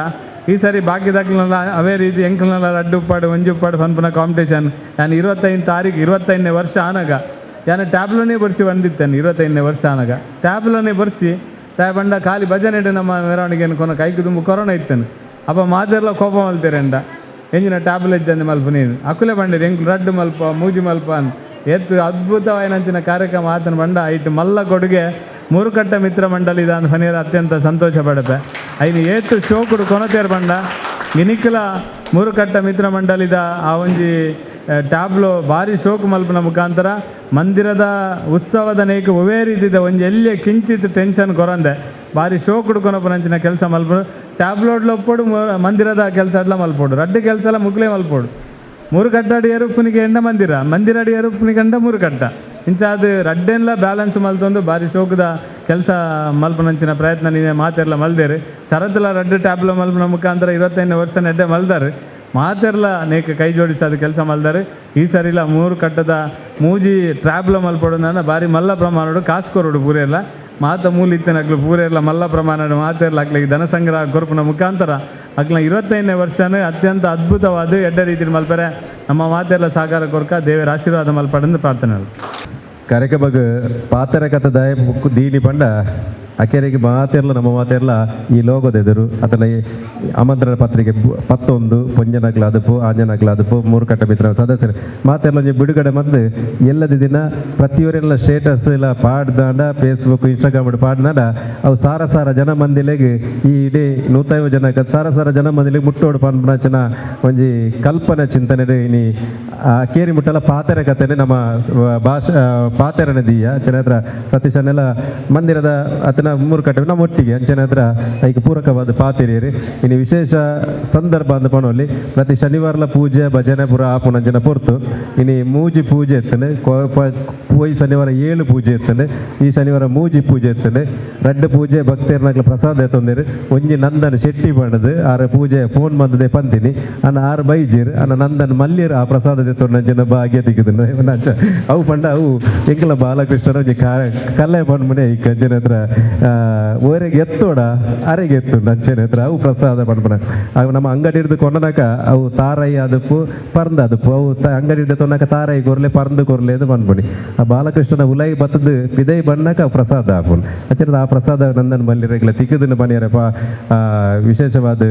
ಈ ಸರಿ ಬಾಕಿ ದಾಖಲೆಲ್ಲ ಅವೇ ರೀತಿ ಎಂಕಲ್ನೆಲ್ಲ ರಡ್ಡು ಉಪ್ಪಾಡು ಒಂಜಿ ಉಪ್ಪಾಡು ಪನ್ಪುನ ಕಾಂಪಿಟೇಷನ್ ನಾನು 25 ತಾರೀಕು 25ನೇ ವರ್ಷ ಆನಾಗ ನಾನು ಟ್ಯಾಬ್ಲೋನೇ ಬರ್ಚಿ ಬಂದಿತ್ತೇನೆ 25ನೇ ವರ್ಷ ಆನಾಗ ಟ್ಯಾಬ್ಲೋನೇ ಬರ್ಚಿ ಬಂಡ ಖಾಲಿ ಭಜನೆ ನಮ್ಮ ಮೆರವಣಿಗೆ ಕೊನ ಕೈಗೆ ತುಂಬ ಕೊರೋನಾ ಇತ್ತೇನೆ ಅಪ್ಪ ಮಾತೆಲ್ಲ ಕೋಪ ಮಲ್ತೀರಂಡ ಎಂಜಿನ ಟ್ಯಾಬ್ಲೆಟ್ ಜಂದೆ ಮಲ್ಪ ನೀನು ಅಕುಲೆ ಬಂಡಿರಿ ಎಂಕ್ ರಡ್ಡು ಮಲ್ಪ ಮೂಜಿ ಮಲ್ಪ ಅನ್ ಏತ್ ಅದ್ಭುತವಾಯಿನಂಚಿನ ಕಾರ್ಯಕ್ರಮ ಆತನ ಬಂಡ ಐಟ್ ಮಲ್ಲ ಕೊಡುಗೆ ಮೂರುಕಟ್ಟ ಮಿತ್ರ ಮಂಡಳಿ ದಾನ್ ಫನೀರ ಅತ್ಯಂತ ಸಂತೋಷ ಪಡಪೆ ಐನು ಏತ್ ಶೋಕುಡು ಕೊನತೇರ್ ಬಂಡ ಇನಿಕ್ಲ ಮೂರುಕಟ್ಟ ಮಿತ್ರ ಮಂಡಳಿದ ಆ ಒಂಜಿ ಟ್ಯಾಬ್ಲೋ ಭಾರಿ ಶೋಕು ಮಲ್ಪನ ಮುಖಾಂತರ ಮಂದಿರದ ಉತ್ಸವದ ನೇಕ್ ಒವೇ ರೀತಿದ ಒಂಜಿ ಎಲ್ಲಿ ಕಿಂಚಿತ್ ಟೆನ್ಷನ್ ಕೊರಂದೆ ಭಾರಿ ಶೋಕುಡು ಕೊನಪನಂಚಿನ ಕೆಲಸ ಮಲ್ಪಡು ಟ್ಯಾಬ್ಲೋಡ್ಲ ಒಪ್ಪೋಡು ಮಂದಿರದ ಕೆಲಸ ಅಡ್ಲ ಮಲ್ಪೋಡು ರಡ್ಡು ಕೆಲಸ ಎಲ್ಲ ಮುಕ್ಲೇ ಮಲ್ಪೋಡು ಮೂರು ಕಟ್ಟಾಡಿ ಏರುಪ್ಪನಿಗೆ ಎಂಡ ಮಂದಿರ ಮಂದಿರ ಅಡಿ ಏರುಪ್ಪನಿಗೆ ಎಂಡ ಮೂರು ಕಟ್ಟ ಇಂಚ ಅದು ರಡ್ಡೆನ್ಲ ಬ್ಯಾಲೆನ್ಸ್ ಮಲ್ತೊಂದು ಭಾರಿ ಶೋಕದ ಕೆಲಸ ಮಲ್ಪನಂಚಿನ ಪ್ರಯತ್ನ ನೀವೇ ಮಾತೆರ್ಲ ಮಲ್ದೇರಿ ಶರತ್ಲ ರಡ್ಡು ಟ್ಯಾಬ್ಲೋ ಮಲ್ಪನ ಮುಖಾಂತರ 25 ವರ್ಷ ನೆಡ್ಡೆ ಮಲ್ದಾರೆ ಮಾತೆರ್ಲ ನೇಕ ಕೈ ಜೋಡಿಸೋದು ಕೆಲಸ ಮಲ್ದಾರೆ ಈ ಸರಿಲ ಮೂರು ಕಟ್ಟದ ಮೂಜಿ ಟ್ರ್ಯಾಬ್ಲ ಮಲ್ಪಡೋದನ್ನ ಭಾರಿ ಮಲ್ಲ ಪ್ರಮಾಣಡು ಕಾಸು ಕೊರಡು ಪೂರೆಲ್ಲ ಮಾತ ಮೂಲಿತ್ತನಕ್ಲು ಪೂರೆಲ್ಲ ಮಲ್ಲ ಪ್ರಮಾಣ ಮಾತೆರ್ಲ ಅಕ್ಲಿಗೆ ಧನ ಸಂಗ್ರಹ ಕೊರಪುನ ಮುಖಾಂತರ ಅಕ್ಲ 25ನೇ ವರ್ಷನೇ ಅತ್ಯಂತ ಅದ್ಭುತವಾದ ಎಡ್ಡ ರೀತಿ ಮಲ್ಪರೆ ನಮ್ಮ ಮಾತೆಲ್ಲ ಸಹಕಾರ ಕೊರ್ಕ ದೇವರ ಆಶೀರ್ವಾದ ಮಲ್ಪಡಂದು ಪ್ರಾರ್ಥನೆ. ಕಾರ್ಯಕ್ರಮಕ್ಕೆ ಪಾತರ ಕಥದಾಯ ಬುಕ್ ದೀನಿ ಪಂಡ ಅಕೆರೆಗೆ ಮಾತೆರ್ಲ ನಮ್ಮ ಮಾತೆರ್ಲ ಈ ಲೋಗದ ಎದುರು ಅದನ್ನ ಆಮಂತ್ರಣ ಪತ್ರಿಕೆ 11 ಪೊಂಜನಗ್ಲಾದಪು ಆಂಜನಗ್ಲಾದಪು ಮೂರುಕಟ್ಟ ಮಿತ್ರ ಸದಸ್ಯರು ಮಾತೆರ್ಲ ಒಂಜಿ ಬಿಡುಗಡೆ ಮತ್ತು ಎಲ್ಲದ ದಿನ ಪ್ರತಿಯೊರೆಲ್ಲ ಸ್ಟೇಟಸ್ ಎಲ್ಲ ಪಾಡ್ದಾಂಡ ಫೇಸ್ಬುಕ್ ಇನ್ಸ್ಟಾಗ್ರಾಮ್ ಪಾಡ್ದಾಂಡ ಅವು ಸಾರ ಸಾರ ಜನ ಮಂದಿಲೆಗ್ ಈ ಇಡೀ 150 ಜನ ಸಾರ ಸಾರ ಜನ ಮಂದಿಲೆಗ್ ಮುಟ್ಟೋಡು ಪನ್ಪುನಂಚಿನ ಒಂಜಿ ಕಲ್ಪನೆ ಚಿಂತನೆ ಇನಿ ಕೇರಿ ಮುಟ್ಟಲ ಪಾತೆರ ಕಥೆನೆ ನಮ್ಮ ಭಾಷೆ ಪಾತೆರನೆ ದೀಯ ಅಂಚನೆ ಹತ್ರ ಸತೀಶನೆಲ್ಲ ಮಂದಿರದ ಆತನ ಮೂರು ಕಟ್ಟೆ ನಮ್ಮ ಒಟ್ಟಿಗೆ ಅಂಚನೆ ಹತ್ರ ಐಕ್ ಪೂರಕವಾದ ಪಾತೆರಿಯರು ಇನ್ನು ವಿಶೇಷ ಸಂದರ್ಭ ಅಂದ ಪಣೋಲಿ ಪ್ರತಿ ಶನಿವಾರಲ ಪೂಜೆ ಭಜನೆ ಪೂರ ಆಪುನಂಚಿನ ಪೊರ್ತು ಇನಿ ಮೂಜಿ ಪೂಜೆ ಎತ್ತನೆ ಪೋಯಿ ಶನಿವಾರ 7 ಪೂಜೆ ಎತ್ತನೆ ಈ ಶನಿವಾರ ಮೂಜಿ ಪೂಜೆ ಎತ್ತನೆ ರಡ್ಡು ಪೂಜೆ ಭಕ್ತರ್ನಾಗ್ಲ ಪ್ರಸಾದ ಎತ್ತೊಂದಿರು ಒಂಜಿ ನಂದನ್ ಶೆಟ್ಟಿ ಪಂಡದು ಆರ ಪೂಜೆ ಫೋನ್ ಬಂದದೆ ಪಂತಿನಿ ಅನ್ನ ಆರು ಬೈಜೀರ್ ಅನ್ನ ನಂದನ್ ಮಲ್ಯರು ಆ ಪ್ರಸಾದ ಎತ್ತೊಂಡು ಭಾಗ್ಯ ತಿಕ್ಕಿದನು ಅವು ಪಂಡ ಅವು ಎಂಕಲ ಬಾಲಕೃಷ್ಣನ ಒಂಜಿ ಕಲ್ಲೆ ಪಂಡ್ಮನೆ ಈ ಕಂಜನ ಹತ್ರ ಓರೆಗೆ ಎತ್ತೋಡ ಅರೆಗೆ ಎತ್ತು ಅಂಚನೆ ಹತ್ರ ಅವು ಪ್ರಸಾದ ಪಂಡ್ಪನ ಅವು ನಮ್ಮ ಅಂಗಡಿ ಹಿಡಿದು ಕೊಂಡನಾಕ ಅವು ತಾರೈ ಅದಪ್ಪು ಪರ್ಂದ ಅದಪ್ಪು ಅವು ಅಂಗಡಿ ಹಿಡಿದು ತೊಂಡಾಕ ತಾರೈ ಕೊರ್ಲೆ ಪರ್ಂದು ಕೊರ್ಲೆ ಅದು ಪನ್ಪುನಿ ಆ ಬಾಲಕೃಷ್ಣನ ಉಲೈ ಬತ್ತದು ಪಿದೈ ಬಣ್ಣಕ ಅವು ಪ್ರಸಾದ ಆಪುನ್ ಅಂಚನೆ ಆ ಪ್ರಸಾದ ನಂದನ್ ಮಲ್ಲಿರಗ್ಲ ತಿಕ್ಕದನ್ನ ಪನಿಯರಪ್ಪ ವಿಶೇಷವಾದ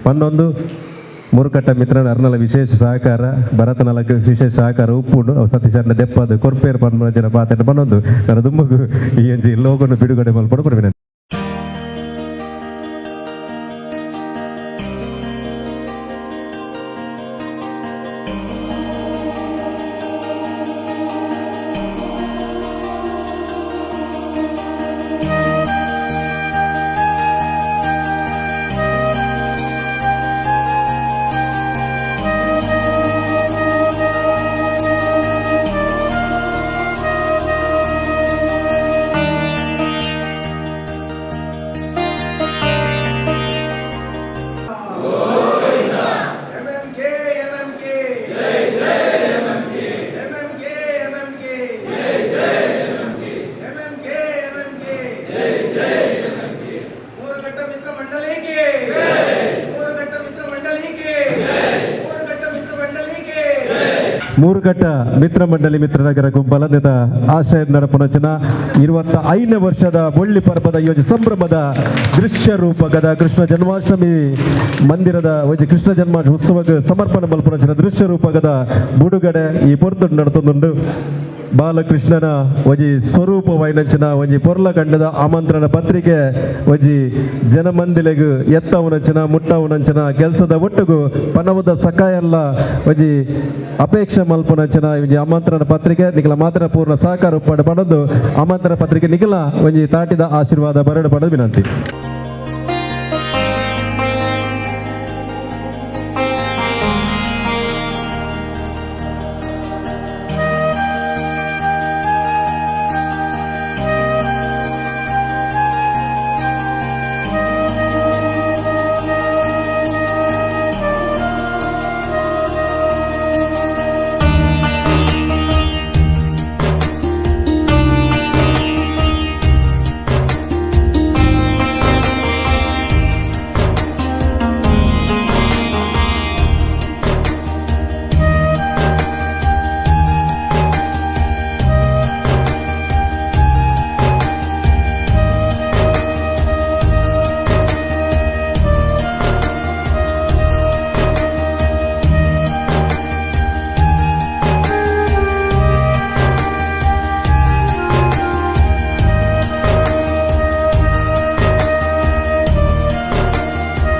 ಪನ್ನೊಂದು ಮೂರುಕಟ್ಟ ಮಿತ್ರನ ಅರ್ನಲ ವಿಶೇಷ ಸಹಕಾರ ಭರತನಲಕ್ಕೆ ವಿಶೇಷ ಸಹಕಾರ ಉಪ್ಪುಂಡು ಅವು ಸತೀಶನ ದೆಪ್ಪದು ಕೊರ್ಪೇರು ಪನ್ಪುನ ಜನ ಪಾತೆಂಡು ಪನ್ನೊಂದು ನನ್ನ ದುಮ್ಮಗು ಈ ಒಂಜಿ ಲೋಗನ್ನು ಬಿಡುಗಡೆ ಮಲ್ಪಡು ಪರ್ವಿನ. ಮೂರುಕಟ್ಟ ಮಿತ್ರ ಮಂಡಳಿ ಮಿತ್ರನಗರ ಗುಂಪಲಂದಿತ ಆಶ್ರಯ ನಡಪುನಚನ 25ನೇ ವರ್ಷದ ಬೊಳ್ಳಿ ಪರ್ಬದ ಯೋಜನೆ ಸಂಭ್ರಮದ ದೃಶ್ಯ ರೂಪಕದ ಕೃಷ್ಣ ಜನ್ಮಾಷ್ಟಮಿ ಮಂದಿರದ ಒಂಜಿ ಕೃಷ್ಣ ಜನ್ಮಾಷ್ಟಮಿ ಉತ್ಸವಕ್ಕೆ ಸಮರ್ಪಣೆ ಮಲ್ಪುನಂಚಿನ ದೃಶ್ಯ ರೂಪಕದ ಬುಡುಗಡೆ ಈ ಪೊರ್ತು ನಡತೊಂದುಂಡು. ಬಾಲಕೃಷ್ಣನ ಒಂಜಿ ಸ್ವರೂಪವೈನಂಚಿನ ಒಂಜಿ ಪೊರ್ಲಗಂಡದ ಆಮಂತ್ರಣ ಪತ್ರಿಕೆ ಒಂಜಿ ಜನಮಂದಿಲೆಗು ಎತ್ತವನಂಚಿನ ಮುಟ್ಟವನಂಚಿನ ಕೆಲಸದ ಒಟ್ಟುಗು ಪನವದ ಸಕಾಯಲ್ಲ ಒಂಜಿ ಅಪೇಕ್ಷೆ ಮಲ್ಪುನಂಚಿನ ಒಂಜಿ ಆಮಂತ್ರಣ ಪತ್ರಿಕೆ ನಿಗಲ ಮಾತ್ರ ಪೂರ್ಣ ಸಹಕಾರ ಉಪ್ಪಾಡು ಪಡೆದು ಆಮಂತ್ರಣ ಪತ್ರಿಕೆ ನಿಗಲ ಒಂಜಿ ತಾಟಿದ ಆಶೀರ್ವಾದ ಬರಡು ಪಡೆದು ವಿನಂತಿ.